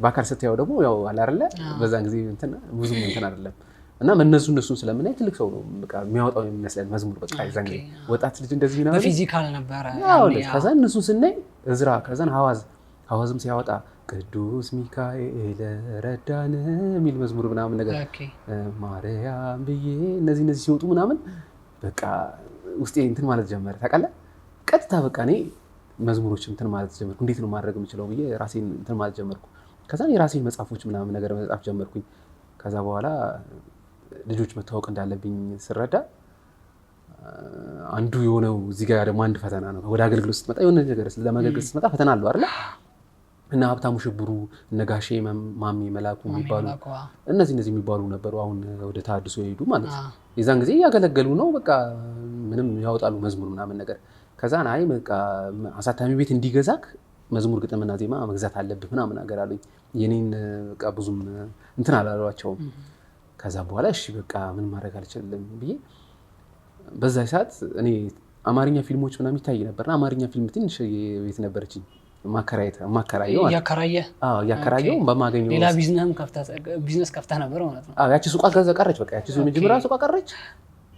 በአካል ስታየው ደግሞ ያው አለ አይደለ በዛን ጊዜ እንትን ብዙም እንትን አይደለም እና እነሱን ስለምናይ ትልቅ ሰው ነው በቃ የሚያወጣው የሚመስለን መዝሙር በቃ የዛን ጊዜ ወጣት ልጅ እንደዚህ ምናምን በ physical ነበረ። ከዛ እነሱን ስናይ እዝራ ከዛን ሐዋዝም ሲያወጣ ቅዱስ ሚካኤል ረዳን የሚል መዝሙር ምናምን ነገር ማርያም ብዬ እነዚህ ሲወጡ ምናምን በቃ ውስጤ እንትን ማለት ጀመረ። ታውቃለህ ቀጥታ በቃ እኔ መዝሙሮች እንትን ማለት ጀመርኩ። እንዴት ነው ማድረግ የምችለው ብዬ ራሴን እንትን ማለት ጀመርኩ። ከዛ የራሴን መጽሐፎች ምናምን ነገር መጻፍ ጀመርኩኝ። ከዛ በኋላ ልጆች መታወቅ እንዳለብኝ ስረዳ አንዱ የሆነው እዚህ ጋር ደግሞ አንድ ፈተና ነው። ወደ አገልግሎት ስትመጣ የሆነ ነገር ለማገልገል ስትመጣ ፈተና አለው አይደለ? እና ሀብታሙ ሽብሩ እነ ጋሼ ማሜ መላኩ የሚባሉ እነዚህ የሚባሉ ነበሩ። አሁን ወደ ተሐድሶ የሄዱ ማለት ነው። የዛን ጊዜ እያገለገሉ ነው። በቃ ምንም ያወጣሉ መዝሙር ምናምን ነገር። ከዛን አይ በቃ አሳታሚ ቤት እንዲገዛክ መዝሙር ግጥምና ዜማ መግዛት አለብህ ምናምን ነገር አሉኝ። የኔን በቃ ብዙም እንትን አላሏቸውም። ከዛ በኋላ እሺ በቃ ምን ማድረግ አልችልም ብዬ በዛ ሰዓት እኔ አማርኛ ፊልሞች ምናምን ይታይ ነበርና አማርኛ ፊልም ትንሽ ቤት ነበረችኝ ማከራየው እያከራየው በማገኘው ሌላ ቢዝነስ ከፍተህ ነበር ማለት ነው። ያቺ ሱቋ ከዛ ቀረች። በቃ ያቺ መጀመሪያ ሱቋ ቀረች።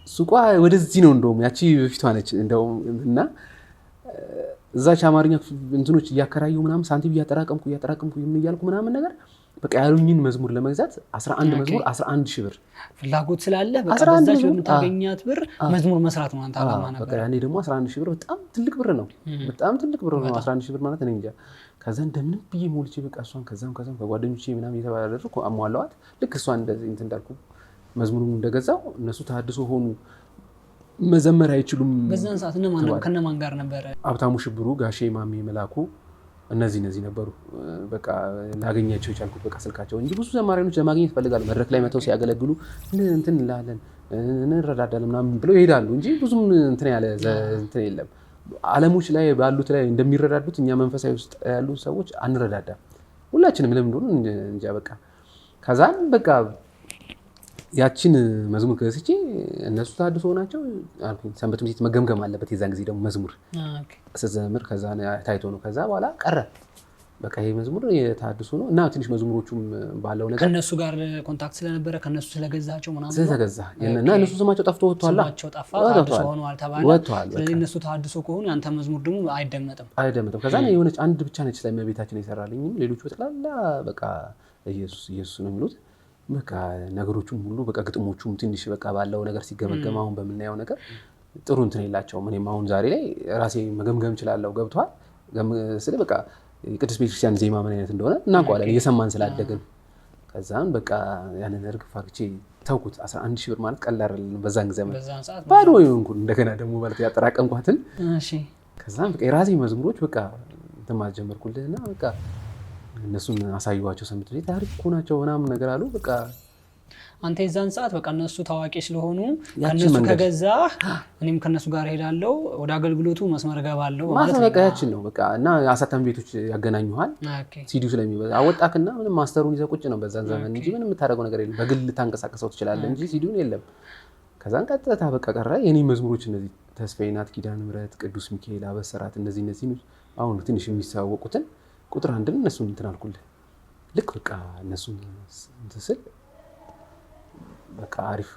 ሱቋ ወደዚህ ነው እንደውም ያቺ በፊቷ ነች እንደውም እና እዛች አማርኛ እንትኖች እያከራየው ምናምን ሳንቲም እያጠራቀምኩ ምን እያልኩ ምናምን ነገር በቃ ያሉኝን መዝሙር ለመግዛት 11 መዝሙር 11 ሺህ ብር ፍላጎት ስላለ በቃ በዛች በምታገኛት ብር መዝሙር መስራት ነው አንተ አላማ ነበር። በቃ ያኔ ደግሞ 11 ሺህ ብር በጣም ትልቅ ብር ነው። በጣም ትልቅ ብር ነው 11 ሺህ ብር ማለት እኔ እንጃ። ከዛ እንደምንም ብዬ ሞልቼ በቃ እሷን ከዛም ከጓደኞቼ ምናምን እየተባደርኩ አሟላኋት። ልክ እሷን እንደዚህ እንትን እንዳልኩ መዝሙሩን እንደገዛው እነሱ ተሐድሶ ሆኑ። መዘመር አይችሉም። በዛን ሰዓት ከነማን ጋር ነበረ? ሀብታሙ ሽብሩ፣ ጋሼ ማሜ መላኩ እነዚህ ነበሩ። በቃ ላገኛቸው የቻልኩት በቃ ስልካቸው እንጂ ብዙ ዘማሪያኖች ለማግኘት እፈልጋለሁ። መድረክ ላይ መተው ሲያገለግሉ እንትን እንላለን እንረዳዳለን ምናምን ብለው ይሄዳሉ እንጂ ብዙም እንትን ያለ እንትን የለም። ዓለሞች ላይ ባሉት ላይ እንደሚረዳዱት እኛ መንፈሳዊ ውስጥ ያሉ ሰዎች አንረዳዳም። ሁላችንም ለምን እንደሆነ እንጃ በቃ ከዛን በቃ ያችን መዝሙር ገዝቼ እነሱ ታድሶ ናቸው አልኩኝ። ሰንበት ትምህርት ቤት መገምገም አለበት። የዛን ጊዜ ደግሞ መዝሙር ስትዘምር ከዛ ታይቶ ነው። ከዛ በኋላ ቀረ በቃ ይሄ መዝሙር የታድሶ ነው እና ትንሽ መዝሙሮቹም ባለው ነገር ከነሱ ጋር contact ስለነበረ ከነሱ ስለገዛቸው ምናምን ስለተገዛ እና እነሱ ስማቸው ጠፍቶ ወጥቷል። ስማቸው ጠፋ፣ ታድሶ ሆኗል ተባለ። ስለዚህ እነሱ ታድሶ ከሆኑ ያንተ መዝሙር ደግሞ አይደመጥም አይደመጥም። ከዛ የሆነች አንድ ብቻ ነች ስለ እመቤታችን የሰራልኝም ሌሎቹ በጠቅላላ በቃ ኢየሱስ ኢየሱስ ነው የሚሉት። በቃ ነገሮቹም ሁሉ በቃ ግጥሞቹም ትንሽ በቃ ባለው ነገር ሲገመገም አሁን በምናየው ነገር ጥሩ እንትን የላቸውም። እኔም አሁን ዛሬ ላይ ራሴ መገምገም እችላለሁ። ገብቷል ስለ በቃ የቅዱስ ቤተክርስቲያን ዜማ ምን አይነት እንደሆነ እናውቀዋለን እየሰማን ስላደግን። ከዛም በቃ ያንን እርግፍ አድርጌ ተውኩት። 11 ሺህ ብር ማለት ቀላል አይደለም በዛን ዘመን ባዶ ሆንኩ። እንደገና ደግሞ ማለት ያጠራቀምኳትን ከዛም በቃ የራሴ መዝሙሮች በቃ እንትን ማለት ጀመርኩልህና በቃ እነሱን አሳየኋቸው። ሰምቶ ታሪክ እኮ ናቸው ምናምን ነገር አሉ። በቃ አንተ የዛን ሰዓት በቃ እነሱ ታዋቂ ስለሆኑ ከነሱ ከገዛህ እኔም ከነሱ ጋር ሄዳለሁ፣ ወደ አገልግሎቱ መስመር እገባለሁ ማለት ነው። በቃ ያችን ነው በቃ እና አሳታሚ ቤቶች ያገናኙሃል። ሲዲው ስለሚበዛ አወጣክና ምንም master ኡን ይዘህ ቁጭ ነው በዛን ዘመን እንጂ ምንም የምታደርገው ነገር የለም። በግል ልታንቀሳቀሰው ትችላለህ እንጂ ሲዲውን የለም። ከዛን ቀጥታ በቃ ቀረ። የኔ መዝሙሮች እነዚህ ተስፋዬ ናት፣ ኪዳነ ምሕረት፣ ቅዱስ ሚካኤል፣ አበሰራት እነዚህ እነዚህ አሁን ትንሽ የሚታወቁትን ቁጥር አንድን እነሱን እንትን አልኩልህ። ልክ በቃ እነሱን እንትን ስል በቃ አሪፍ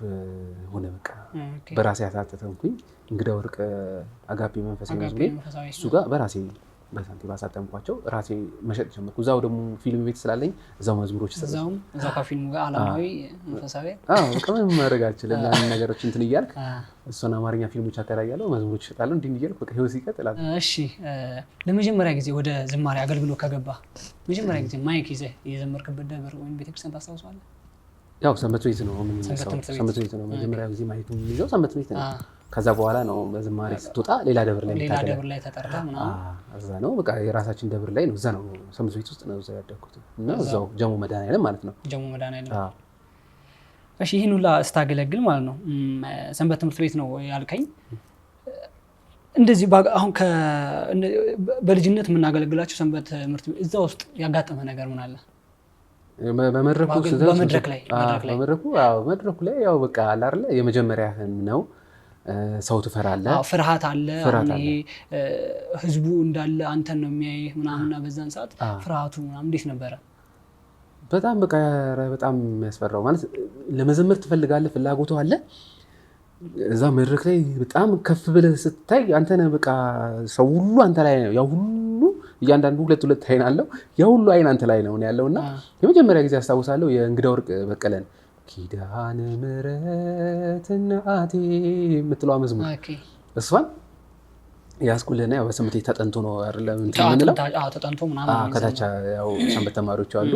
ሆነ። በቃ በራሴ አሳተምኩኝ። እንግዳ ወርቅ አጋፔ መንፈሳዊ መዝሙሬ እሱ ጋር በራሴ በሳንቲም ባሳተምኳቸው ራሴ መሸጥ ጀመርኩ። እዛው ደግሞ ፊልም ቤት ስላለኝ እዛው መዝሙሮች እዛው ከፊልሙ ጋር ዓለማዊ መንፈሳዊ በቃ ምንም ማድረግ አልችልም። ያንን ነገሮች እንትን እያልክ እሷን አማርኛ ፊልሞች አከራያለሁ፣ መዝሙሮች እሸጣለሁ፣ እንዲህ እያልኩ በቃ ህይወት ይቀጥላል። እሺ፣ ለመጀመሪያ ጊዜ ወደ ዝማሬ አገልግሎት ከገባ መጀመሪያ ጊዜ mic ይዘህ የዘመርክበት ደብር ወይም ቤተክርስቲያን ታስታውሰዋለህ? ያው ሰንበት ቤት ነው የምንነሳው። ሰንበት ቤት ነው መጀመሪያ ጊዜ mic የሚይዘው ሰንበት ቤት ነው። ከዛ በኋላ ነው በዝማሬ ስትወጣ ሌላ ደብር ላይ ሌላ ደብር ላይ ተጠርተህ ምናምን እዛ ነው በቃ የራሳችን ደብር ላይ ነው። እዛ ነው ሰንበት ቤት ውስጥ ነው እዛ ያደግኩት እና እዛው ጀሞ መድኃኔዓለም ማለት ነው። ጀሞ መድኃኔዓለም። እሺ፣ ይህን ሁላ ስታገለግል ማለት ነው ሰንበት ትምህርት ቤት ነው ያልከኝ። እንደዚህ አሁን በልጅነት የምናገለግላቸው ሰንበት ትምህርት ቤት እዛ ውስጥ ያጋጠመ ነገር ምን አለ? በመድረኩ ላይ ያው በቃ አለ አይደለ የመጀመሪያህን ነው። ሰው ትፈራለህ፣ ፍርሃት አለ። ይሄ ህዝቡ እንዳለ አንተን ነው የሚያይህ ምናምንና በዛን ሰዓት ፍርሃቱ ምናምን እንዴት ነበረ? በጣም በቃ በጣም የሚያስፈራው ማለት ለመዘመር ትፈልጋለህ፣ ፍላጎቱ አለ። እዛ መድረክ ላይ በጣም ከፍ ብለህ ስታይ አንተ ነህ በቃ ሰው ሁሉ አንተ ላይ ነው። ያው ሁሉ እያንዳንዱ ሁለት ሁለት አይን አለው። ያ ሁሉ አይን አንተ ላይ ነው ያለው እና የመጀመሪያ ጊዜ አስታውሳለሁ የእንግዳ ወርቅ በቀለን ኪዳነ ምሕረት እናቴ የምትለዋ መዝሙር እሷን ያስኩልና ያው በሰንበት ተጠንቶ ነው አይደለም እንትን የምንለው ተጠንቶ ምናምን ከታች ያው ሰንበት ተማሪዎች አሉ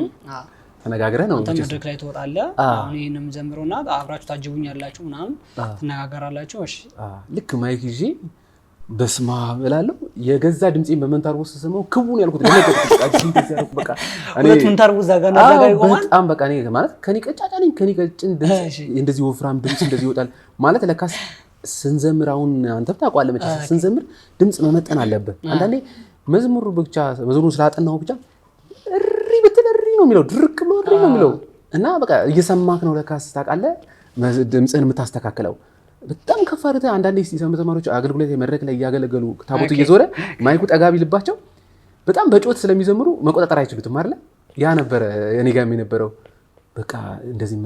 ተነጋግረህ ነው አንተ መድረክ ላይ ትወጣለህ። አሁን ይሄንን ዘምሮና አብራችሁ ታጅቡኛላችሁ ምናምን ትነጋገራላችሁ። እሺ ልክ mic ይዤ በስመ አብ እላለሁ። የገዛ ድምፄን በመንታርቦ ስሰማው ክቡን ያልኩት በቃ ሁለት መንታርቦ እዛ ጋር እና እዛ ጋር ይቆማል። በጣም በቃ እኔ ማለት ከኔ ቀጫጫ ነኝ፣ ከኔ ቀጭን ድምፅ እንደዚህ ወፍራም ድምፅ እንደዚህ ይወጣል ማለት ለካስ ስንዘምር አሁን አንተም ታውቀዋለህ መቼስ ስንዘምር ድምፅ መመጠን አለብህ። አንዳንዴ መዝሙር ብቻ መዝሙሩን ስላጠናሁ ብቻ እሪ ብትል እሪ ነው የሚለው፣ ድርቅ ብሎ እሪ ነው የሚለው እና በቃ እየሰማክ ነው ለካስ ታውቃለህ ድምፅህን የምታስተካክለው በጣም ከፍ አድርገህ። አንዳንዴ የሰንበት ተማሪዎች አገልግሎት መድረክ ላይ እያገለገሉ ታቦቱ እየዞረ ማይኩ ጠጋ ቢልባቸው በጣም በጩኸት ስለሚዘምሩ መቆጣጠር አይችሉትም አይደለ? ያ ነበረ እኔ ጋርም የነበረው። በቃ እንደዚህ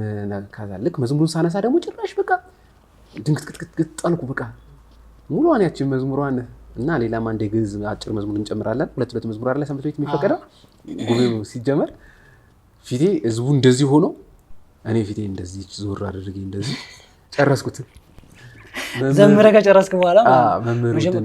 ልክ መዝሙሩን ሳነሳ ደግሞ ጭራሽ በቃ ድንግጥግጥግጥ አልኩ። በቃ ሙሉዋን ያችን መዝሙሯን እና ሌላም አንድ የግዕዝ አጭር መዝሙር እንጨምራለን። ሁለት ሁለት መዝሙር አለ ሰንበት ቤት የሚፈቀደው ጉባኤው ሲጀመር ፊቴ ህዝቡ እንደዚህ ሆኖ እኔ ፊቴ እንደዚህ ዞር አድርጌ እንደዚህ ጨረስኩት። ዘምረህ ከጨረስክ በኋላ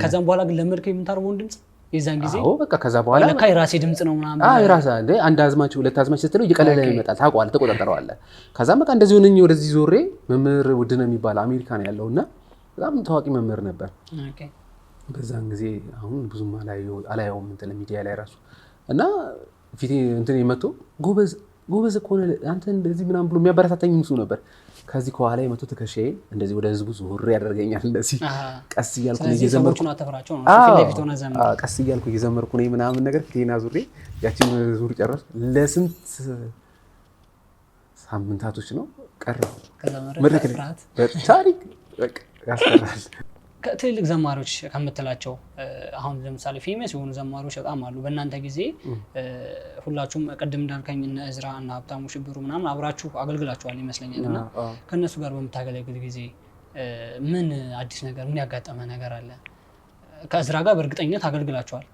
ከዛም በኋላ ግን ለመድከው የምታርበውን ድምፅ የዛን ጊዜ በቃ ከዛ በኋላ ለካ የራሴ ድምፅ ነው ምናምን የራስህ አንድ አዝማች ሁለት አዝማች ስትለው እየቀለለ ይመጣል። ታውቀዋለህ፣ ተቆጣጠረዋለህ። ከዛም በቃ እንደዚህ ሆነኝ ወደዚህ ዞሬ መምህር ውድነህ የሚባል አሜሪካ ነው ያለው እና በጣም ታዋቂ መምህር ነበር በዛን ጊዜ። አሁን ብዙም አላየውም እንትን ሚዲያ ላይ ራሱ እና ፊቴ እንትን መጥቶ ጎበዝ ጎበዝ እኮ ነህ አንተ እንደዚህ ምናምን ብሎ የሚያበረታታኝ እሱ ነበር። ከዚህ ከኋላ መቶ ትከሻዬ እንደዚህ ወደ ህዝቡ ዞር ያደርገኛል። እንደዚህ ቀስ እያልኩ እየዘመርኩ ቀስ እያልኩ እየዘመርኩ ነው ምናምን ነገር ፊቴን አዙሬ ያችን ዙር ጨረስኩ። ለስንት ሳምንታቶች ነው ቀረው ከዛ መድረክ ላይ ፍርሃት ታሪክ በቃ ያስፈራል። ከትልልቅ ዘማሪዎች ከምትላቸው አሁን ለምሳሌ famous የሆኑ ዘማሪዎች በጣም አሉ። በእናንተ ጊዜ ሁላችሁም ቅድም እንዳልከኝ እነ እዝራ እና ሀብታሙ ሽብሩ ምናምን አብራችሁ አገልግላችኋል ይመስለኛል። እና ከእነሱ ጋር በምታገለግል ጊዜ ምን አዲስ ነገር ምን ያጋጠመ ነገር አለ? ከእዝራ ጋር በእርግጠኝነት አገልግላችኋል።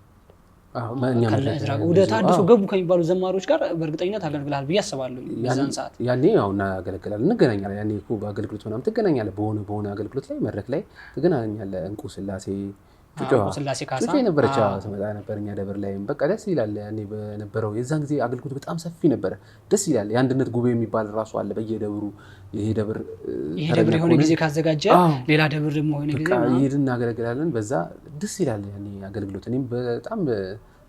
አዎ፣ እኛ ከነ መድረክ እዝራ ላይ ጋር ወደ ብዙ ታድሶ ገቡ ከሚባሉ ዘማሪዎች ጋር በእርግጠኝነት አገልግልሃል ብዬ አስባለሁ። በዛን ሰዓት ያኔ ያው እናገለግላለን፣ እንገናኛለን። ያኔ እኮ በአገልግሎት ምናምን ትገናኛለህ። በሆነ በሆነ አገልግሎት ላይ መድረክ ላይ ትገናኛለህ። እንቁ ስላሴ ጩጫዋ እንቁ ስላሴ ካሳ ጩጬ ነበረች፣ አዎ፣ ትመጣ ነበር እኛ ደብር ላይም በቃ ደስ ይላል። ያኔ በነበረው የዛን ጊዜ አገልግሎት በጣም ሰፊ ነበረ፣ ደስ ይላል። የአንድነት ጉባኤ የሚባል ራሱ አለ በየደብሩ። ይሄ ደብር ይሄ ተረኛ ደብር የሆነ ከሆነ ጊዜ ካዘጋጀ አዎ። ሌላ ደብር ደግሞ የሆነ ጊዜ በቃ እየሄድን እናገለግላለን። በዛ ደስ ይላል ያኔ አገልግሎት። እኔም በጣም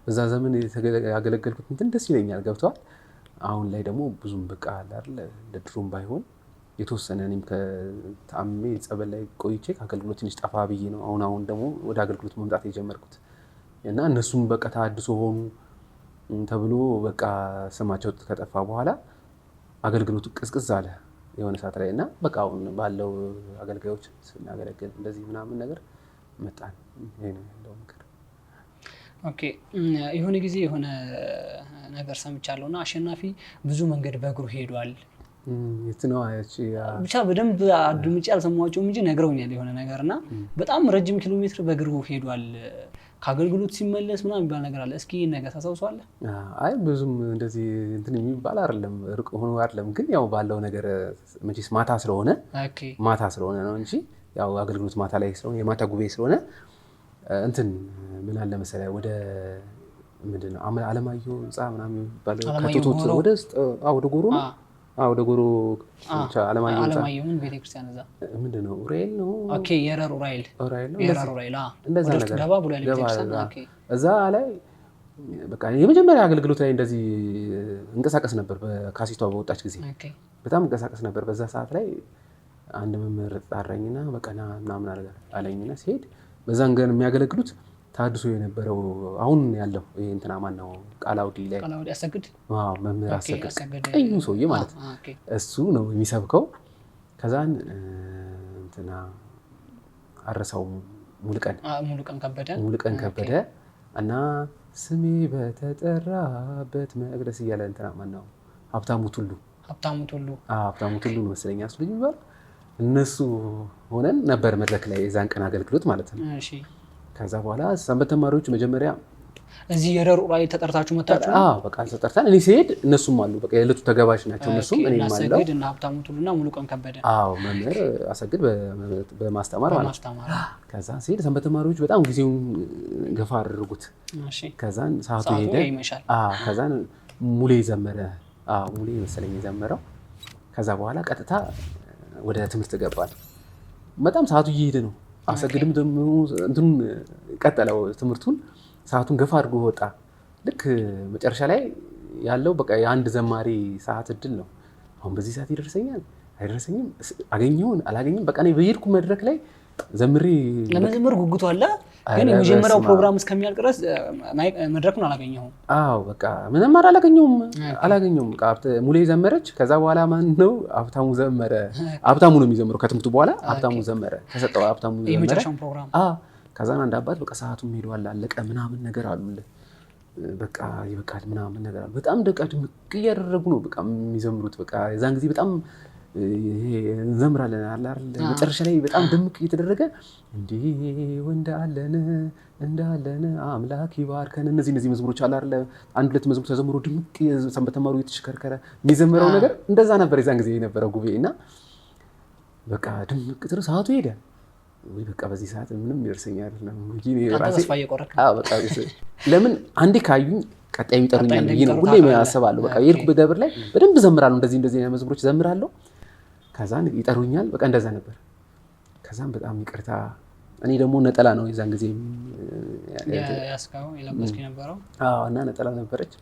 በዛ ዘመን ያገለገልኩት እንትን ደስ ይለኛል። ገብተዋል። አሁን ላይ ደግሞ ብዙም በቃ አለ አይደል እንደ ድሮም ባይሆን የተወሰነ እኔም ከታምሜ ጸበል ላይ ቆይቼ ከአገልግሎት ትንሽ ጠፋ ብዬ ነው አሁን አሁን ደግሞ ወደ አገልግሎት መምጣት የጀመርኩት እና እነሱም በቃ ተሐድሶ ሆኑ ተብሎ በቃ ስማቸው ከጠፋ በኋላ አገልግሎቱ ቅዝቅዝ አለ የሆነ ሰዓት ላይ እና በቃ አሁን ባለው አገልጋዮች ስናገለግል እንደዚህ ምናምን ነገር መጣን። ይሄ ነው ያለው ነገር። Okay፣ የሆነ ጊዜ የሆነ ነገር ሰምቻለሁ እና አሸናፊ ብዙ መንገድ በእግሩ ሄዷል። የት ነው ያቺ? ብቻ በደንብ አድምጬ አልሰማኋቸውም እንጂ ነግረውኛል የሆነ ነገር እና በጣም ረጅም ኪሎ ሜትር በእግሩ ሄዷል ከአገልግሎት ሲመለስ ምናምን የሚባል ነገር አለ። እስኪ ይህን ነገር ታስታውሰዋለህ? አይ ብዙም እንደዚህ እንትን የሚባል አይደለም፣ ሩቅ ሆኖ አይደለም። ግን ያው ባለው ነገር መቼስ ማታ ስለሆነ ማታ ስለሆነ ነው እንጂ ያው አገልግሎት ማታ ላይ ስለሆነ የማታ ጉባኤ ስለሆነ እንትን ምን አለ መሰለህ ወደ ምንድን ነው አለማየሁ ህንፃ ምናምን የሚባለው አለማየሁ ከቶቶት ጎሮ። ወደ ውስጥ አዎ፣ ወደ ጎሮ ነው። አዎ፣ ወደ ጎሮ ብቻ አለማየሁ ህንፃ አለማየሁን ቤተክርስቲያን እዛ ምንድን ነው ኡራኤል ነው Okay፣ የረር ኡራኤል ኡራኤል ነው የረር ኡራኤል እንደዛ ወደ ውስጥ ነገር ገባ ብሎ ያለ ገባ ቤተክርስቲያን እዛ። Okay። እዛ ላይ በቃ የመጀመሪያ አገልግሎት ላይ እንደዚህ እንቀሳቀስ ነበር። በካሴቷ በወጣች ጊዜ Okay። በጣም እንቀሳቀስ ነበር። በዛ ሰዓት ላይ አንድ መምህር ጠራኝና በቃ ና ምናምን አለኝና ሲሄድ በዛን ገን የሚያገለግሉት ታድሶ የነበረው አሁን ያለው ይሄ እንትና ማን ነው ቃለ ዓዋዲ ላይ ቃለ ዓዋዲ አሰግድ አዎ፣ መምህር Okay፣ አሰግድ አሰግድ ቀዩ ሰውዬ ማለት ነው። Okay። እሱ ነው የሚሰብከው። ከዛን እንትና አረሳው ሙሉቀን ሙሉቀን ከበደ ሙሉቀን ከበደ እና ስሜ በተጠራበት መቅደስ እያለ እንትና ማን ነው ሀብታሙ ቱሉ ሀብታሙ ቱሉ አዎ፣ ሀብታሙ ቱሉ ነው መሰለኝ እሱ ልጅ የሚባለው። እነሱ ሆነን ነበር መድረክ ላይ የዛን ቀን አገልግሎት ማለት ነው። እሺ። ከዛ በኋላ ሰንበት ተማሪዎች መጀመሪያ እዚህ የረር ኡራኤል ተጠርታችሁ መጣችሁ? አዎ በቃ ተጠርተን እኔ ሲሄድ እነሱም አሉ። በቃ የዕለቱ ተገባዥ ናቸው እነሱም Okay፣ እኔም እና አለው። አሰግድ እና ሀብታሙ ቱሉ እና ሙሉቀን ከበደ አዎ መምህር አሰግድ በማስተማር ማለት ነው። በማስተማር ከዛ ሲሄድ ሰንበት ተማሪዎች በጣም ጊዜውን ገፋ አደረጉት። እሺ። ከዛን ሰዓቱ ሰዓቱ ሄደ። ይመሻል። አዎ ከዛን ሙሌ ዘመረ። አዎ ሙሌ መሰለኝ የዘመረው። ከዛ በኋላ ቀጥታ ወደ ትምህርት ገባል። በጣም ሰዓቱ እየሄደ ነው። አሰግድም ደግሞ እንትኑን ቀጠለው ትምህርቱን፣ ሰዓቱን ገፋ አድርጎ ወጣ። ልክ መጨረሻ ላይ ያለው በቃ የአንድ ዘማሪ ሰዓት እድል ነው። አሁን በዚህ ሰዓት ይደርሰኛል አይደርሰኝም፣ አገኘውን አላገኘም፣ በቃ እኔ በሄድኩ መድረክ ላይ ዘምሬ ለመዘመር ጉጉቱ አለ፣ ግን ኧረ የመጀመሪያው በስመ አብ። ፕሮግራም እስከሚያልቅ ድረስ መድረኩን አላገኘሁም። አዎ በቃ ምንም አላገኘውም አላገኘውም። በቃ ሙሌ ዘመረች። ከዛ በኋላ ማን ነው ሀብታሙ ዘመረ። ሀብታሙ ነው የሚዘምረው ከትምህርቱ በኋላ ሀብታሙ ዘመረ ተሰጠው። ሀብታሙ ዘመረ። የመጨረሻውን ፕሮግራም አዎ ከዛን አንድ አባት በቃ ሰዓቱም ሄዷል አለቀ ምናምን ነገር አሉልህ። በቃ ይበቃል ምናምን ነገር አሉ። በጣም ደቃ ድምቅ እያደረጉ ነው በቃ የሚዘምሩት። በቃ የዛን ጊዜ በጣም ይሄ እንዘምራለን አለ አይደል? መጨረሻ ላይ በጣም ድምቅ እየተደረገ እንዲህ እንዳለን እንዳለን አምላክ ይባርከን እነዚህ እነዚህ መዝሙሮች አለ አይደል? አንድ ሁለት መዝሙር ተዘምሮ ድምቅ ሰንበት ተማሪው እየተሽከረከረ የሚዘምረው ነገር እንደዛ ነበር የዛን ጊዜ የነበረው ጉባኤ እና በቃ ድምቅ ጥሩ ሰዓቱ ሄደ። ወይ በቃ በዚህ ሰዓት ምንም ይደርሰኝ አይደለም ብዬ እኔ አንተ ራሴ ተስፋ እየቆረጥክ አዎ በቃ ለምን አንዴ ካዩኝ ቀጣይ ይጠሩኛል ብዬ ነው እንደሚጠሩ ሁሌ ታውቃለህ። አስባለሁ። በቃ የሄድኩበት ደብር ላይ በደንብ ዘምራለሁ፣ እንደዚህ እንደዚህ አይነት መዝሙሮች ዘምራለሁ። ከዛን ይጠሩኛል። በቃ እንደዛ ነበር። ከዛም በጣም ይቅርታ እኔ ደግሞ ነጠላ ነው የዛን ጊዜ ያስካው የለበስክ የነበረው አዎ እና ነጠላ ነበረች።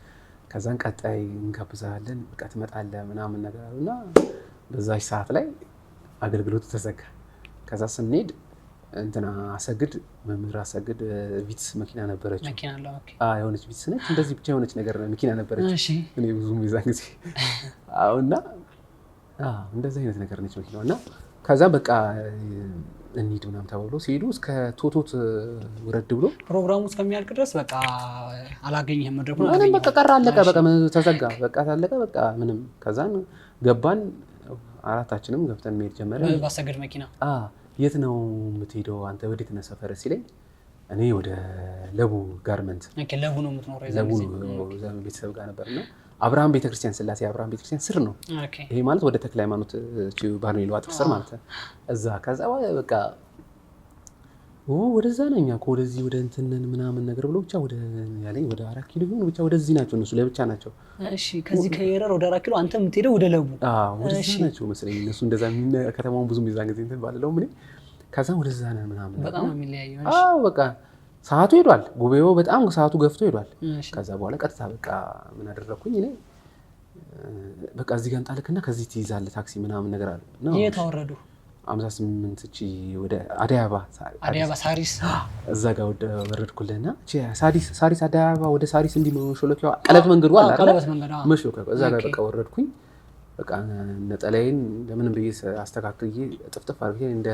ከዛን ቀጣይ እንጋብዛለን በቃ ትመጣለህ ምናምን ነገር አሉና በዛች ሰዓት ላይ አገልግሎቱ ተዘጋ። ከዛ ስንሄድ እንትና አሰግድ መምህር አሰግድ ቪትስ መኪና ነበረች። መኪና አለው። Okay። አዎ የሆነች ቪትስ ነች እንደዚህ ብቻ የሆነች ነገር መኪና ነበረች። እሺ እኔ ብዙም የዛን ጊዜ አዎ እና እንደዚህ አይነት ነገር ነች መኪናዋ። እና ከዛ በቃ እንሂድ ምናምን ተባብሎ ሲሄዱ እስከ ቶቶት ውረድ ብሎ ፕሮግራሙ እስከሚያልቅ ድረስ በቃ አላገኘህም መድረኩን? ምንም በቃ ቀረ፣ አለቀ፣ በቃ ተዘጋ፣ በቃ ታለቀ፣ በቃ ምንም። ከዛን ገባን፣ አራታችንም ገብተን መሄድ ጀመረ። ባሰገድ መኪና። የት ነው የምትሄደው አንተ? ወዴት ነህ ሰፈር ሲለኝ እኔ ወደ ለቡ ጋርመንት። ለቡ ነው የምትኖረው? ለቡ ቤተሰብ ጋር ነበር እና አብርሃም ቤተክርስቲያን፣ ስላሴ አብርሃም ቤተክርስቲያን ስር ነው። ይሄ ማለት ወደ ተክለ ሃይማኖት ባርኔሎ አጥር ስር ማለት ነው። እዛ ከዛ በቃ ወደዛ ነው እኛ እኮ ወደዚህ ወደ እንትንን ምናምን ነገር ብሎ ብቻ ወደ ያለኝ ወደ 4 ኪሎ ይሁን ብቻ ወደዚህ ናቸው እነሱ ለብቻ ናቸው። እሺ ከዚህ ከየረር ወደ 4 ኪሎ አንተ የምትሄደው ወደ ለቡ? አዎ ወደዛ ናቸው መሰለኝ እነሱ እንደዛ ከተማውን ብዙም የዛን ጊዜ እንትን ባልለውም እኔ ከዛ ወደዛ ነን ምናምን። በጣም ነው የሚለያየው። አዎ በቃ ሰዓቱ ሄዷል። ጉባኤው በጣም ሰዓቱ ገፍቶ ሄዷል። ከዛ በኋላ ቀጥታ በቃ ምን አደረኩኝ እኔ በቃ እዚህ ጋር እንጣልክና ከዚህ ትይዛለህ ታክሲ ምናምን ነገር አሉ። የት አወረዱ? 58 እቺ ወደ አዲስ አበባ አዲስ አበባ ሳሪስ እዛ ጋር ወደ ወረድኩልህና እቺ ሳሪስ ሳሪስ አዲስ አበባ ወደ ሳሪስ እንዲህ መሾለኪያዋ ቀለበት መንገዱ አለ አይደል? ቀለበት መንገዱ መሾለኪያዋ እዛ ጋር በቃ ወረድኩኝ። በቃ ነጠላዬን ለምንም ብዬ አስተካክዬ ጥፍጥፍ አድርጌ እንደ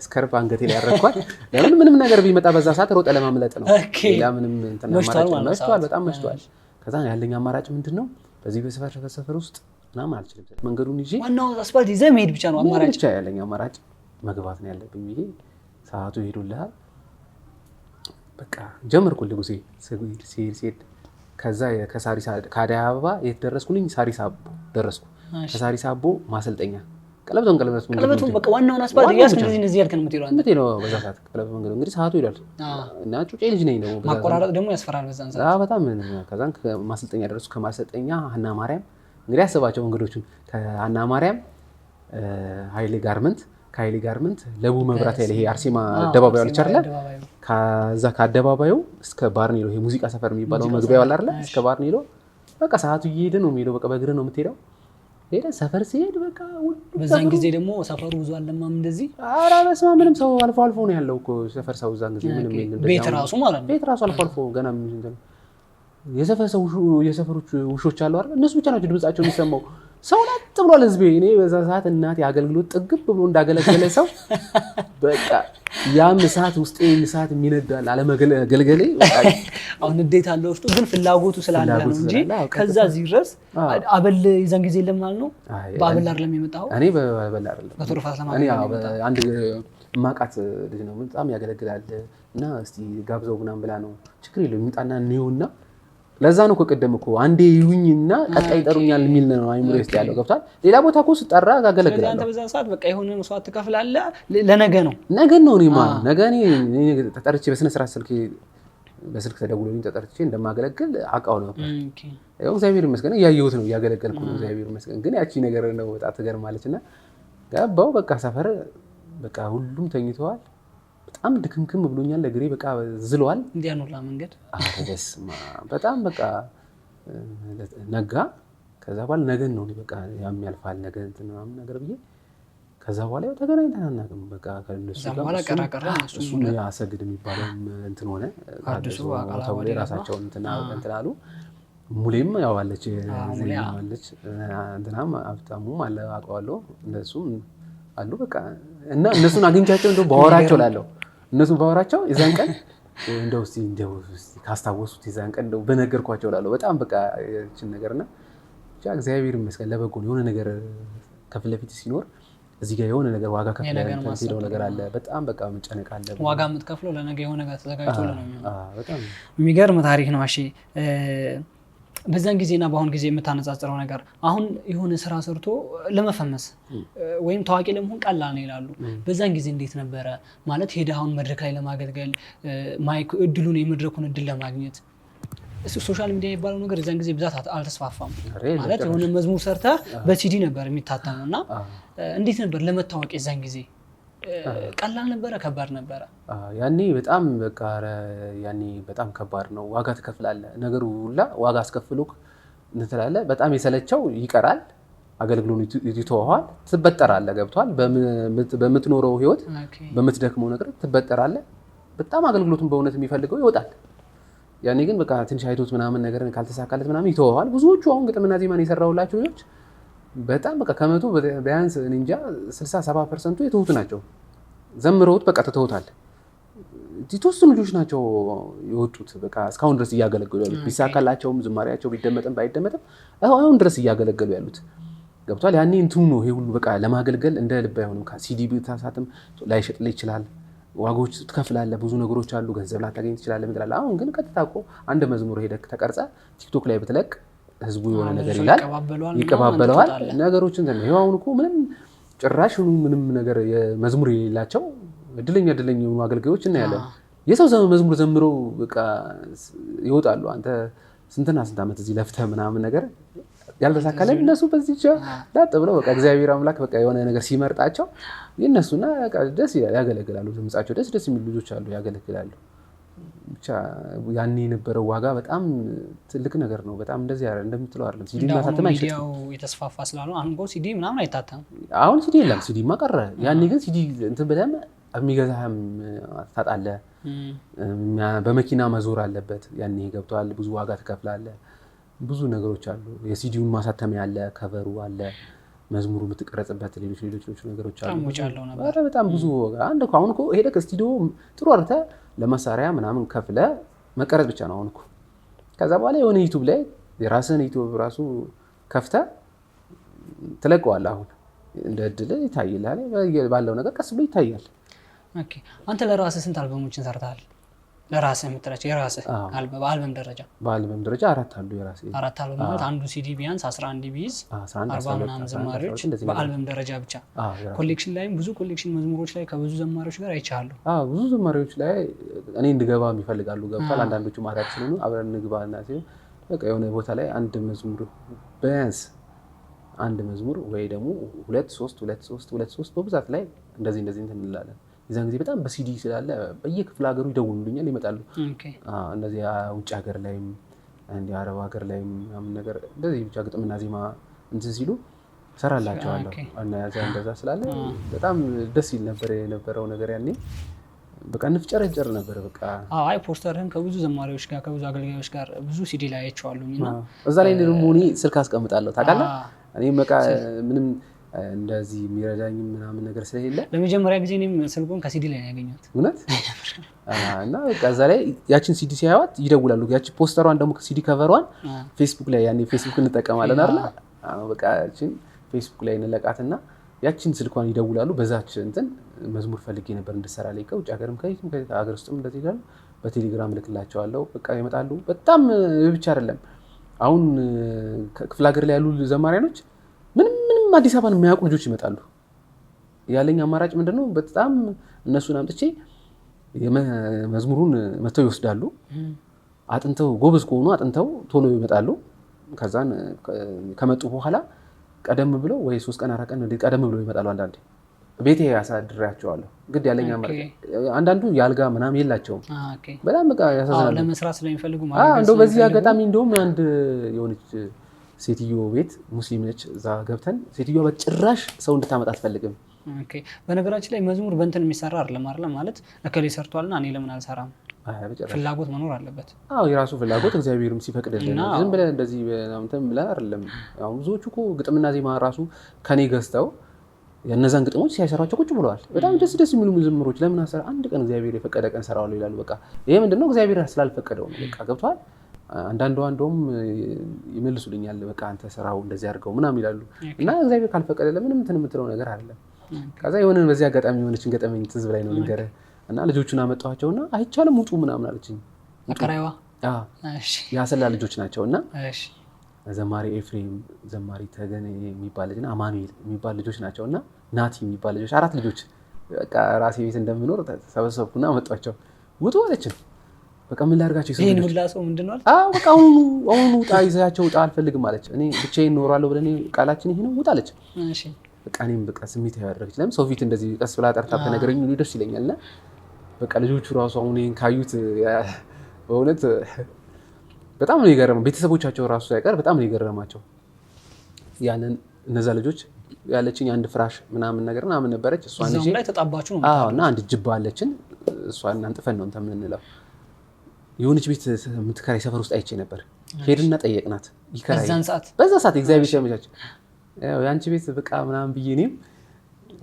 scarf አንገቴ ላይ ያረኳል። ለምን ምንም ነገር ቢመጣ በዛ ሰዓት ሮጠ ለማምለጥ ነው። ሌላ ምንም እንትን አማራጭ መሽቷል፣ በጣም መሽቷል። ከዛ ያለኝ አማራጭ ምንድነው? በዚህ በሰፈር ውስጥ ምናምን አልችልም። መንገዱን ይዤ ዋናው አስፋልት ይዘህ መሄድ ብቻ ነው አማራጭ። ብቻ ያለኝ አማራጭ መግባት ነው ያለብኝ ብዬ ሰዓቱ ሄዶልሃል። በቃ ጀመርኩልህ ጉዜ ሲሄድ ከዛ ከሳሪስ ከአዲስ አበባ የት ደረስኩልኝ? ሳሪስ አቦ ደረስኩ። ከሳሪስ አቦ ማሰልጠኛ ቀለበቱን ቀለበቱን በቃ ዋናውን አስፋልት እያስክ እንደዚህ እንደዚህ ያልክ ነው የምትሄደው አንተ። የምትሄደው በዛ ሰዓት ቀለበት መንገዱ እንግዲህ ሰዓቱ ሄዷል እና ጩጬ ልጅ ነኝ ደግሞ ማቆራረጥ ደግሞ ያስፈራል በዛን ሰዓት። በጣም ከዛን ማሰልጠኛ ደረስኩ። ከማሰልጠኛ ሀና ማርያም እንግዲህ አስባቸው መንገዶቹን ከሀና ማርያም ኃይሌ ጋርመንት፣ ከኃይሌ ጋርመንት ለቡ መብራት ኃይል ይሄ አርሴማ አደባባዩ አለች አይደለ? ከዛ ከአደባባዩ እስከ ባርኔሎ ይሄ ሙዚቃ ሰፈር የሚባለው መግቢያው አለ አይደለ? እስከ ባርኔሎ በቃ ሰዓቱ እየሄደ ነው የሚሄደው። በቃ በእግርህ ነው የምትሄደው። ሄደ ሰፈር ሲሄድ በቃ በዛን ጊዜ ደግሞ ሰፈሩ ብዙ አለማም እንደዚህ። ኧረ በስመ አብ ምንም ሰው አልፎ አልፎ ነው ያለው እኮ ሰፈር ሰው እዛን ጊዜ ምንም የለም። ቤት ራሱ ማለት ነው። ቤት ራሱ አልፎ አልፎ ገና የሰፈር ሰው የሰፈሮች ውሾች አሉ አይደል? እነሱ ብቻ ናቸው ድምጻቸው የሚሰማው። ሰው ላጥ ብሏል ህዝቤ። እኔ በዛ ሰዓት እናቴ አገልግሎት ጥግብ ብሎ እንዳገለገለ ሰው በቃ ያም እሳት ውስጤ እሳት የሚነዳል አለመገልገሌ። አሁን እንዴት አለ ውስጡ ግን ፍላጎቱ ስላለ ነው እንጂ ከዛ እዚህ ድረስ አበል የዛን ጊዜ የለም ማለት ነው። በአበል አይደለም የመጣው። እኔ በአበል አይደለም በትሩፋት ለማገልገል እኔ አንድ ማቃት ልጅ ነው በጣም ያገለግላል እና እስቲ ጋብዘው ምናምን ብላ ነው ችግር የለውም ይምጣና እንየውና ለዛ ነው እኮ ቅድም እኮ አንዴ ይዩኝና ቀጣይ ይጠሩኛል የሚል ነው አይምሮ ውስጥ ያለው ገብቷል። ሌላ ቦታ እኮ ስጠራ አገለግላለሁ። አንተ በዛ ሰዓት በቃ የሆነ መስዋዕት ትከፍላለህ። ለነገ ነው ነገ ነው እኔማ ነገ እኔ ተጠርቼ በስነ ስርዓት ስልክ በስልክ ተደውሎልኝ ተጠርቼ እንደማገለግል አውቃው ነበር። ያው እግዚአብሔር ይመስገን እያየሁት ነው እያገለገልኩ ነው እግዚአብሔር ይመስገን። ግን ያቺ ነገር ነው በጣም ትገርማለች። እና ገባሁ በቃ ሰፈር በቃ ሁሉም ተኝተዋል። በጣም ድክምክም ብሎኛል። እግሬ በቃ ዝሏል። እንዲያኑላ መንገድ አረስማ በጣም በቃ ነጋ። ከዛ በኋላ ነገን ነው በቃ ያም ያልፋል ነገ እንትን ምናምን ነገር ብዬ ከዛ በኋላ ያው ተገናኝተን አናውቅም። በቃ ከእነሱ ጋር ቀረ እሱም አሰግድ የሚባለውም እንትን ሆነ ተብሎ የራሳቸውን እንትን አሉ። ሙሌም ያው አለች አለች እንትናም ሀብታሙም አለ አውቀዋለሁ። እነሱም አሉ በቃ እና እነሱን አግኝቻቸው እንደው ባወራቸው እላለሁ እነሱን ባወራቸው የዛን ቀን እንደው እስኪ እንደው ካስታወሱት የዛን ቀን እንደው በነገርኳቸው እላለሁ። በጣም በቃ ይህችን ነገርና ብቻ እግዚአብሔር ይመስገን ለበጎ ነው። የሆነ ነገር ከፊት ለፊት ሲኖር እዚህ ጋር የሆነ ነገር ዋጋ ከፍለህ የምትሄደው ነገር አለ። በጣም በቃ መጨነቅ አለ። ዋጋ የምትከፍለው ለነገ የሆነ ነገር ተዘጋጅቶ ነው የሚሆነው። በጣም የሚገርም ታሪክ ነው። እሺ በዛን ጊዜና በአሁን ጊዜ የምታነጻጽረው ነገር አሁን የሆነ ስራ ሰርቶ ለመፈመስ ወይም ታዋቂ ለመሆን ቀላል ነው ይላሉ። በዛን ጊዜ እንዴት ነበረ? ማለት ሄደህ አሁን መድረክ ላይ ለማገልገል mic እድሉን የመድረኩን እድል ለማግኘት social media የሚባለው ነገር የዛን ጊዜ ብዛት አልተስፋፋም። ማለት የሆነ መዝሙር ሰርተህ በሲዲ ነበር የሚታተመው እና እንዴት ነበር ለመታወቅ የዛን ጊዜ? ቀላል ነበረ? ከባድ ነበረ? ያኔ በጣም በቃ ያኔ በጣም ከባድ ነው። ዋጋ ትከፍላለህ። ነገሩ ሁላ ዋጋ አስከፍሎክ እንትን ትላለህ። በጣም የሰለቸው ይቀራል፣ አገልግሎቱን ይተወዋል፣ ትበጠራለህ። ገብቶሃል? በምትኖረው ህይወት በምትደክመው ነገር ትበጠራለህ። በጣም አገልግሎቱን በእውነት የሚፈልገው ይወጣል። ያኔ ግን በቃ ትንሽ አይቶት ምናምን ነገር ካልተሳካለት ምናምን ይተወዋል። ብዙዎቹ አሁን ግጥምና ዜማን የሰራሁላቸው ልጆች በጣም በቃ ከመቶ ቢያንስ እንጃ 60-70% የተውት ናቸው። ዘምረውት በቃ ተተውታል። የተወሰኑ ልጆች ናቸው የወጡት በቃ እስካሁን ድረስ እያገለገሉ ያሉት። ቢሳካላቸውም ዝማሪያቸው ቢደመጥም ባይደመጥም አሁን ድረስ እያገለገሉ ያሉት ገብቷል። ያኔ እንትኑ ነው ይሄ ሁሉ በቃ ለማገልገል እንደ ልብ አይሆንም። ሲዲ ብታሳትም ላይሸጥልህ ይችላል። ዋጋዎች ትከፍላለህ፣ ብዙ ነገሮች አሉ፣ ገንዘብ ላታገኝ ትችላለህ። ምን ትላለህ? አሁን ግን ቀጥታ እኮ አንድ መዝሙር ሄደህ ተቀርጸህ ቲክቶክ ላይ ብትለቅ ህዝቡ የሆነ ነገር ይላል፣ ይቀባበለዋል። ነገሮችን ይኸው አሁን እኮ ምንም ጭራሽ ምንም ነገር መዝሙር የሌላቸው እድለኛ እድለኛ የሆኑ አገልጋዮች እናያለን። የሰው መዝሙር ዘምረው በቃ ይወጣሉ። አንተ ስንትና ስንት ዓመት እዚህ ለፍተህ ምናምን ነገር ያልተሳካለን እነሱ በዚህ ላጥ ብለው በቃ እግዚአብሔር አምላክ በቃ የሆነ ነገር ሲመርጣቸው የእነሱና ደስ ይላል፣ ያገለግላሉ። ድምጻቸው ደስ ደስ የሚሉ ልጆች አሉ፣ ያገለግላሉ። ብቻ ያኔ የነበረው ዋጋ በጣም ትልቅ ነገር ነው። በጣም እንደዚህ እንደምትለው አይደለም። ሲዲ ማሳተም አይሸጥም። የተስፋፋ ስላልሆነ አሁን እኮ ሲዲ ምናምን አይታተምም። አሁን ሲዲ የለም፣ ሲዲማ ቀረ። ያኔ ግን ሲዲ እንትን ብለህም የሚገዛህም ታጣለህ። በመኪና መዞር አለበት። ያኔ ገብቶሃል። ብዙ ዋጋ ትከፍላለህ። ብዙ ነገሮች አሉ። የሲዲውን ማሳተሚያ አለ፣ cover ኡ አለ፣ መዝሙሩ የምትቀረጽበት ሌሎች ሌሎች ነገሮች አሉ። ኧረ በጣም ብዙ። አንድ እኮ አሁን እኮ ሄደህ ስቱዲዮ ጥሩ አድርተህ ለመሳሪያ ምናምን ከፍለህ መቀረጽ ብቻ ነው አሁን እኮ። ከዛ በኋላ የሆነ ዩቱብ ላይ የራስህን ዩቱብ ራሱ ከፍተህ ትለቀዋለህ። አሁን እንደ እድል ይታይልሃል። ባለው ነገር ቀስ ብሎ ይታያል። Okay፣ አንተ ለራስህ ስንት አልበሞችን ሰርተሃል? ለራስህ የምትላቸው የራስህ በአልበም ደረጃ? በአልበም ደረጃ 4 አሉ የራሴ። 4 አልበም ማለት አንዱ ሲዲ ቢያንስ 11 ቢይዝ 40 ምናምን ዘማሪዎች በአልበም ደረጃ ብቻ። Collection ላይም ብዙ collection መዝሙሮች ላይ ከብዙ ዘማሪዎች ጋር አይቻለሁ። አዎ ብዙ ዘማሪዎች ላይ እኔ እንድገባ ይፈልጋሉ። ገብቷል። አንዳንዶቹ ማራኪ ስለሆኑ አብረን እንግባና ሲሆን በቃ የሆነ ቦታ ላይ አንድ መዝሙር ቢያንስ አንድ መዝሙር ወይ ደግሞ 2 3 2 3 2 3 በብዛት ላይ እንደዚህ እንደዚህ እንትን እንላለን። የዛን ጊዜ በጣም በሲዲ ስላለ በየክፍለ ሀገሩ ይደውሉልኛል፣ ይመጣሉ። እንደዚህ ውጭ ሀገር ላይም እንደ አረብ ሀገር ላይም ምናምን ነገር እንደዚህ ብቻ ግጥምና ዜማ እንትን ሲሉ እሰራላቸዋለሁ። እና እንደዛ ስላለ በጣም ደስ ይል ነበር የነበረው ነገር ያኔ። በቃ እንፍጨረጨር ነበር በቃ። አይ ፖስተርህን ከብዙ ዘማሪዎች ጋር ከብዙ አገልጋዮች ጋር ብዙ ሲዲ ላይ አይቼዋለሁኝ። እና እዛ ላይ ደግሞ እኔ ስልክ አስቀምጣለሁ ታውቃለህ። እኔ በቃ ምንም እንደዚህ የሚረዳኝ ምናምን ነገር ስለሌለ ለመጀመሪያ ጊዜ እኔም ስልኩን ከሲዲ ላይ ነው ያገኘሁት። እውነት እና በቃ እዛ ላይ ያችን ሲዲ ሲያዩት ይደውላሉ። ያቺ ፖስተሯን ደግሞ ሲዲ cover ሯን ፌስቡክ ላይ ያኔ ፌስቡክ እንጠቀማለን አይደል? አዎ በቃ ያችን ፌስቡክ ላይ እንለቃትና ያችን ስልኳን ይደውላሉ። በዛች እንትን መዝሙር ፈልጌ ነበር እንድሰራ ላይ ከውጭ ሀገርም ከየትም ከሀገር ውስጥም እንደዚህ ይላሉ። በቴሌግራም እልክላቸዋለሁ። በቃ ይመጣሉ። በጣም ብቻ አይደለም አሁን ክፍለ ሀገር ላይ ያሉ ዘማሪያኖች ምንም ምንም አዲስ አበባን የሚያውቁ ልጆች ይመጣሉ። ያለኝ አማራጭ ምንድነው? በጣም እነሱን አምጥቼ መዝሙሩን መተው ይወስዳሉ። አጥንተው ጎበዝ ከሆኑ አጥንተው ቶሎ ይመጣሉ። ከዛን ከመጡ በኋላ ቀደም ብለው ወይ 3 ቀን 4 ቀን ቀደም ብለው ይመጣሉ። አንዳንዴ ቤቴ ያሳድራቸዋለሁ። ግድ ያለኝ አማራጭ አንዳንዱ ያልጋ ምናምን የላቸውም። በጣም በቃ ያሳዝናሉ። ለመስራት ስለሚፈልጉ ማለት እንደው በዚህ አጋጣሚ እንደውም አንድ የሆነች ሴትዮ ቤት ሙስሊም ነች። እዛ ገብተን ሴትዮዋ በጭራሽ ሰው እንድታመጣ አትፈልግም። Okay። በነገራችን ላይ መዝሙር በእንትን የሚሰራ አይደለም አይደል? ማለት እከሌ ሰርቷልና እኔ ለምን አልሰራም? ፍላጎት መኖር አለበት። አዎ የራሱ ፍላጎት እግዚአብሔርም ሲፈቅድልን ዝም ብለህ እንደዚህ እንትን ብለህ አይደለም። አሁን ብዙዎቹ እኮ ግጥምና ዜማ ራሱ ከኔ ገዝተው የነዛን ግጥሞች ሲያሰሯቸው ቁጭ ብለዋል። በጣም ደስ ደስ የሚሉ መዝሙሮች ለምን አሰራ አንድ ቀን እግዚአብሔር የፈቀደ ቀን ሰራዋለሁ ይላሉ። በቃ ይሄ ምንድነው? እግዚአብሔር ስላልፈቀደው ነው። በቃ ገብቶሃል። አንዳንዷ እንደውም ይመልሱልኛል። በቃ አንተ ስራው እንደዚህ አድርገው ምናምን ይላሉ። እና እግዚአብሔር ካልፈቀደ ለምንም እንትን የምትለው ነገር አይደለም። ከዛ የሆነ በዚህ አጋጣሚ የሆነችን ገጠመኝ ትዝ ብላኝ ነው ልንገርህ። እና ልጆቹን አመጣኋቸውና አይቻልም ውጡ ምናምን አለችኝ። አከራይዋ? አዎ የአሰላ ልጆች ናቸውና ዘማሪ ኤፍሬም፣ ዘማሪ ተገኔ የሚባል ልጅና አማኑኤል የሚባል ልጆች ናቸውና ናቲ የሚባል ልጆች 4 ልጆች በቃ ራሴ ቤት እንደምኖር ተሰበሰብኩና አመጣኋቸው። ውጡ አለችን። በቃ ምን ላድርጋቸው? ይሄን ሁላ ሰው ምንድነው አለች? አዎ በቃ አሁን ውጣ ይዘያቸው ውጣ አልፈልግም አለች። እኔ ብቻዬን እኖራለሁ ብለን ቃላችን ይሄ ነው ውጣ አለች። እሺ በቃ እኔም በቃ ስሜት ያደረገች ለምን ሰው ፊት እንደዚህ ቀስ ብላ ጠርታ ተነገረኝ ሁሉ ደስ ይለኛልና በቃ ልጆቹ ራሱ አሁን ይሄን ካዩት በእውነት በጣም ነው የገረመው። ቤተሰቦቻቸው ራሱ ሳይቀር በጣም ነው የገረማቸው። ያንን እነዛ ልጆች ያለችኝ አንድ ፍራሽ ምናምን ነገር ምናምን ነበረች። እሷን ይዤ ላይ ተጣባችሁ ነው። አዎ እና አንድ ጅባ አለችን። እሷን አንጥፈን ነው እንትን የምንለው። የሆነች ቤት የምትከራይ ሰፈር ውስጥ አይቼ ነበር። ሄድና ጠየቅናት። ይከራይ በዛ ሰዓት እግዚአብሔር ሲያመቻች ያው የአንቺ ቤት በቃ ምናምን ብዬ እኔም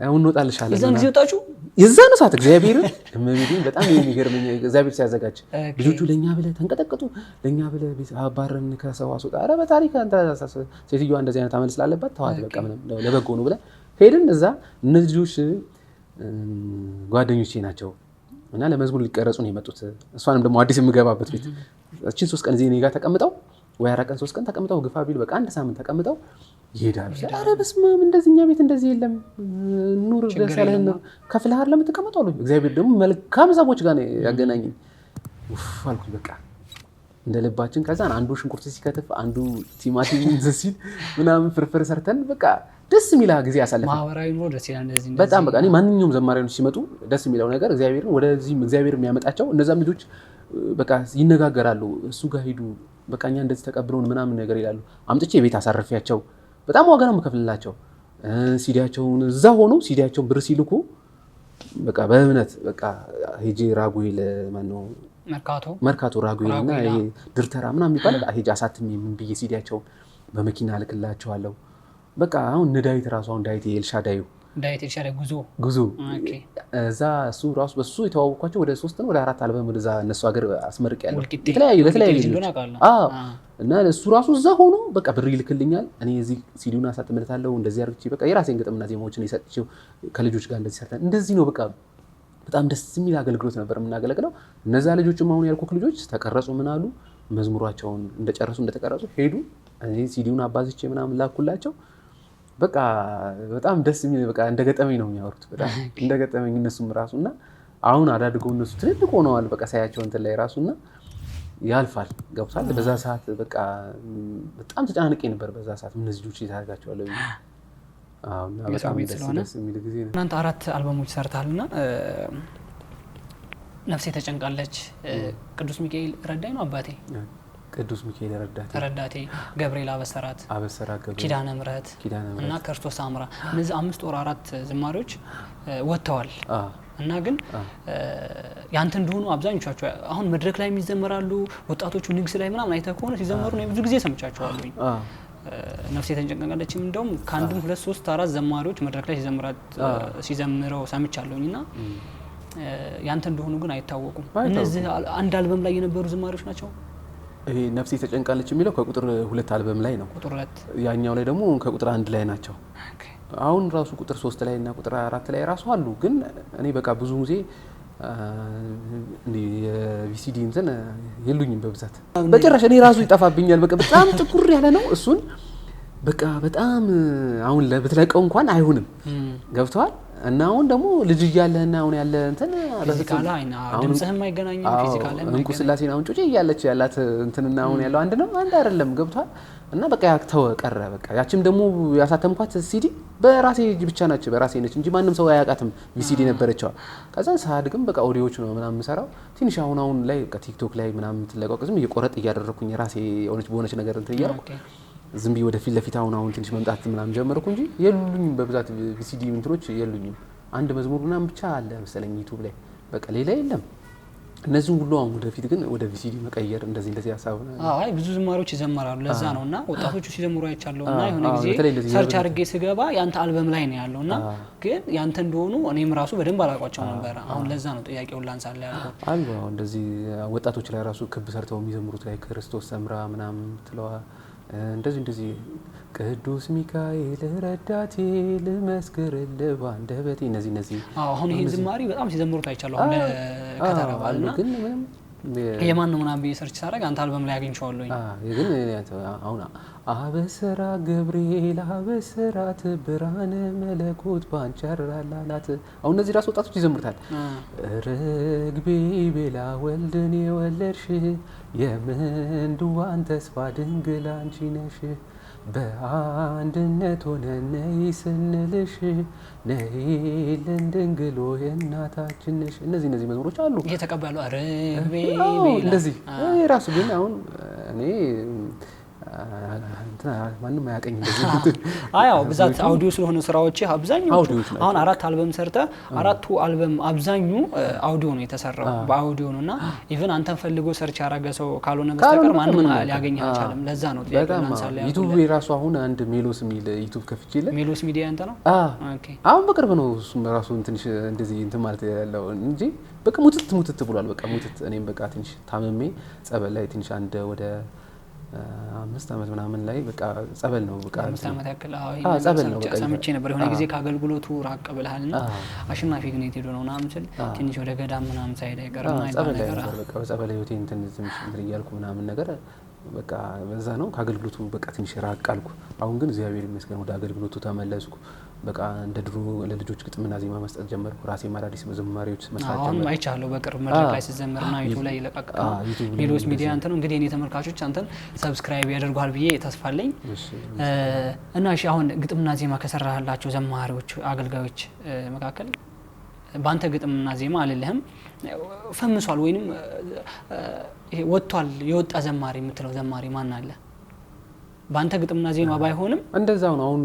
አሁን እንወጣልሻለን የዛን ጊዜ ወጣችሁ? የዛን ሰዓት እግዚአብሔርን እመቤቴን በጣም የሚገርመኝ እግዚአብሔር ሲያዘጋጅ ልጆቹ ለእኛ ብለህ ተንቀጠቀጡ፣ ለእኛ ብለህ ቤት አባረን ከሰው አስወጣ። ኧረ በታሪክ አንተ ሴትዮዋ እንደዚህ አይነት አመል ስላለባት ተዋት በቃ ምንም ለበጎ ነው ብለህ ሄድን። እዛ እነዚህ ልጆች ጓደኞቼ ናቸው እና ለመዝሙር ሊቀረጹ ነው የመጡት። እሷንም ደግሞ አዲስ የምገባበት ቤት እችን 3 ቀን እዚህ እኔ ጋር ተቀምጠው ወይ 4 ቀን 3 ቀን ተቀምጠው ግፋ ቢል በቃ አንድ ሳምንት ተቀምጠው ይሄዳሉ። ኧረ በስመ አብ እንደዚህ እኛ ቤት እንደዚህ የለም፣ ኑር ደስ ያለህን ነው ከፍለህ አይደል የምትቀመጠው አሉኝ። እግዚአብሔር ደግሞ መልካም ሰዎች ጋር ነው ያገናኘኝ። ኡፍ አልኩኝ በቃ እንደ ልባችን። ከዛ አንዱ ሽንኩርት ሲከትፍ አንዱ ቲማቲም ሲል ምናምን ፍርፍር ሰርተን በቃ ደስ የሚል ጊዜ አሳለፍን። ማህበራዊ ኑሮ ደስ ይላል። እንደዚህ በጣም በቃ እኔ ማንኛውም ዘማሪዎች ሲመጡ ደስ የሚለው ነገር እግዚአብሔርን ወደዚህም እግዚአብሔር የሚያመጣቸው እነዛም ልጆች በቃ ይነጋገራሉ። እሱ ጋር ሂዱ በቃ እኛ እንደዚህ ተቀብለውን ምናምን ነገር ይላሉ። አምጥቼ ቤት አሳርፊያቸው በጣም ዋጋ ነው የምከፍልላቸው። ሲዲያቸውን እዛ ሆኖ ሲዲያቸውን ብር ሲልኩ በቃ በእምነት በቃ ሄጄ ራጉኤል ማነው መርካቶ ራጉኤል እና ይሄ ድርተራ ምናምን የሚባል ሄጄ አሳትሜ ምን ብዬ ሲዲያቸውን በመኪና እልክላቸዋለሁ። በቃ አሁን እነ ዳዊት ራሱ አሁን ዳዊት የኤልሻዳዩ ዳዊት ኤልሻዳይ ጉዞ እዛ እሱ ራሱ በሱ የተዋወቅኳቸው ወደ 3 ነው ወደ 4 አልበም ወደዛ እነሱ ሀገር አስመርቄያለሁ። የተለያዩ ለተለያዩ አዎ። እና እሱ ራሱ እዛ ሆኖ በቃ ብር ይልክልኛል። እኔ እዚህ ሲዲውን አሳትምለታለሁ እንደዚህ አድርግቼ በቃ የራሴን ግጥምና ዜማዎችን የሰጥቼው ከልጆች ጋር እንደዚህ ሰርተን እንደዚህ ነው በቃ በጣም ደስ የሚል አገልግሎት ነበር የምናገለግለው። እነዛ ልጆችም አሁን ያልኩህ ልጆች ተቀረጹ ምን አሉ መዝሙራቸውን እንደጨረሱ እንደተቀረጹ ሄዱ። እኔ ሲዲውን አባዝቼ ምናምን ላኩላቸው። በቃ በጣም ደስ የሚል በቃ እንደገጠመኝ ነው የሚያወሩት። በጣም እንደገጠመኝ እነሱም ራሱና አሁን አዳድገው እነሱ ትልልቅ ሆነዋል። በቃ ሳያቸው እንትን ላይ ራሱና ያልፋል ገብቷል። በዛ ሰዓት በቃ በጣም ተጨናንቄ ነበር። በዛ ሰዓት እነዚህ ልጆች የታደርጋቸዋለሁ። አዎ እና በጣም ደስ የሚል ጊዜ ነው። እናንተ 4 አልበሞች ሰርተሃልና ነፍሴ ተጨንቃለች፣ ቅዱስ ሚካኤል ረዳኝ ነው አባቴ፣ ቅዱስ ሚካኤል ረዳቴ፣ ገብርኤል አበሰራት ኪዳነ ምሕረት እና ክርስቶስ አምራ እነዚህ 5 or 4 ዝማሬዎች ወጥተዋል። እና ግን ያንተ እንደሆኑ አብዛኞቻቸው አሁን መድረክ ላይ የሚዘመራሉ ወጣቶቹ ንግስ ላይ ምናምን አይተህ ከሆነ ሲዘመሩ ነው ብዙ ጊዜ ሰምቻቸዋለሁኝ። ነፍሴ ተጨንቃለችም እንደውም ከአንድም 2 3 4 ዘማሪዎች መድረክ ላይ ሲዘምረው ሰምቻለሁኝ። እና ያንተ እንደሆኑ ግን አይታወቁም። እነዚህ አንድ አልበም ላይ የነበሩ ዝማሬዎች ናቸው። ይሄ ነፍሴ ተጨንቃለች የሚለው ከቁጥር 2 አልበም ላይ ነው። ቁጥር 2 ያኛው ላይ ደግሞ ከቁጥር 1 ላይ ናቸው። አሁን ራሱ ቁጥር 3 ላይ እና ቁጥር 4 ላይ ራሱ አሉ። ግን እኔ በቃ ብዙ ጊዜ እንዴ የቪሲዲ እንትን የሉኝም በብዛት በጭራሽ። እኔ ራሱ ይጠፋብኛል። በቃ በጣም ጥቁር ያለ ነው። እሱን በቃ በጣም አሁን ብትለቀው እንኳን አይሆንም። ገብቷል። እና አሁን ደግሞ ልጅ እያለህና አሁን ያለ እንትን physical አይና ድምጽህም አይገናኝም። physical እንቁ ስላሴን አሁን ጩጬ እያለች ያላት እንትንና አሁን ያለው አንድ ነው አንድ አይደለም። ገብቷል። እና በቃ ያተወ ቀረ። በቃ ያቺም ደግሞ ያሳተምኳት ሲዲ በራሴ ብቻ ናች በራሴ ነች እንጂ ማንም ሰው አያውቃትም። ቪሲዲ ነበረችዋ። ከዛ ሳድግም በቃ ኦዲዮዎች ነው ምናምን የምሰራው። ትንሽ አሁን አሁን ላይ በቃ ቲክቶክ ላይ ምናምን የምትለቀው ዝም እየቆረጥ እያደረኩኝ ራሴ የሆነች በሆነች ነገር እንትን እያልኩ ዝም ብዬ ወደፊት ለፊት አሁን አሁን ትንሽ መምጣት ምናምን ጀመርኩ እንጂ የሉኝም በብዛት ቪሲዲ እንትኖች የሉኝም። አንድ መዝሙር ምናምን ብቻ አለ መሰለኝ ዩቲዩብ ላይ በቃ ሌላ የለም። እነዚህ ሁሉ አሁን ወደፊት ግን ወደ ቪሲዲ መቀየር እንደዚህ እንደዚህ ሐሳብ ነው። አይ ብዙ ዝማሬዎች ይዘመራሉ ለዛ ነውና ወጣቶቹ ሲዘምሩ አይቻለሁና የሆነ ጊዜ search አድርጌ ስገባ ያንተ አልበም ላይ ነው ያለውና ግን ያንተ እንደሆኑ እኔም ራሱ በደንብ አላውቃቸው ነበር። አሁን ለዛ ነው ጥያቄውን ላንሳለ ያልኩት። አሉ አሁን እንደዚህ ወጣቶች ላይ ራሱ ክብ ሰርተው የሚዘምሩት ላይ ክርስቶስ ሰምራ ምናምን ትለዋ እንደዚህ እንደዚህ ቅዱስ ሚካኤል ረዳቴ ልመስክርልህ ባንደበቴ እነዚህ እነዚህ አሁን ይሄን ዝማሬ በጣም ሲዘምሩት አይቻለሁ። አሁን ከተራባልና ግን ምንም የማን ነው ምናምን ብዬ search ሳደርግ አንተ አልበም ላይ አግኝቼዋለሁኝ። ግን አሁን አበሰራ ገብርኤል አበሰራት ብርሃነ መለኮት ባንቺ አራላላት አሁን እነዚህ ራሱ ወጣቶች ይዘምሩታል። ርግቤ ቤላ ወልድን የወለድሽ የምንዱዋን ተስፋ ድንግል አንቺ ነሽ በአንድነት ሆነን ነይ ስንልሽ ነይልን ድንግል ሆይ እናታችን ነሽ። እነዚህ እነዚህ መዝሙሮች አሉ እየተቀበሉ ርግቤ እንደዚህ ራሱ ግን አሁን እኔ እንትና ማንም አያውቀኝ እንደዚህ። አይ ያው ብዛት አውዲዮ ስለሆነ ስራዎች አብዛኞቹ አውዲዮዎች ናቸው። አሁን 4 አልበም ሰርተ 4ቱ አልበም አብዛኙ አውዲዮ ነው የተሰራው፣ በአውዲዮ ነው። እና even አንተን ፈልጎ search ያደረገ ሰው ካልሆነ በስተቀር ማንም ሊያገኝህ አልቻለም። ለዛ ነው ጥያቄ በጣም ላንሳልህ ዩቱብ ያልኩህ። የራሱ አሁን አንድ ሜሎስ የሚል ዩቱብ ከፍቼለት ሜሎስ ሚዲያ አንተ ነው? Okay። አሁን በቅርብ ነው እሱም ራሱ ትንሽ እንደዚህ እንትን ማለት ያለው እንጂ በቃ ሙትት ሙትት ብሏል። በቃ ሙትት። እኔም በቃ ትንሽ ታምሜ ጸበል ላይ ትንሽ አንድ ወደ 5 ዓመት ምናምን ላይ በቃ ጸበል ነው በቃ 5 ዓመት ያክል። አዎ፣ ይሄን አዎ፣ ነገር ጸበል ነው በቃ ሰምቼ ነበር። የሆነ ጊዜ ከአገልግሎቱ ራቅ ብለሃልና አሸናፊ ግን የት ሄዶ ነው ምናምን ስል ትንሽ ወደ ገዳም ምናምን ሳይሄድ አይቀርም ምናምን ጸበል ላይ ነገር። ነበር። በቃ በጸበል ህይወቴ እንትን ትንሽ እንትን እያልኩ ምናምን ነገር በቃ በዛ ነው ከአገልግሎቱ በቃ ትንሽ ራቅ አልኩ። አሁን ግን እግዚአብሔር ይመስገን ወደ አገልግሎቱ ተመለስኩ። በቃ እንደ ድሮ ለልጆች ግጥምና ዜማ መስጠት ጀመርኩ። ራሴም አዳዲስ ዝማሬዎች መስራት አሁን ጀመርኩ። አይቻለሁ በቅርብ መድረክ ላይ ስትዘምርና ዩቲዩብ ላይ ይለቃቀቅ ነው። ዩቲዩብ ላይ ሜሎስ ሚዲያ አንተ ነው። እንግዲህ እኔ ተመልካቾች አንተን subscribe ያደርጉሃል ብዬ ተስፋ አለኝ። እና እሺ አሁን ግጥምና ዜማ ከሰራህላቸው ዘማሪዎች አገልጋዮች መካከል በአንተ ግጥምና ዜማ አልልህም ፈምሷል ወይንም ይሄ ወጥቷል የወጣ ዘማሪ የምትለው ዘማሪ ማን አለ? በአንተ ግጥምና ዜማ ባይሆንም እንደዛው ነው። አሁን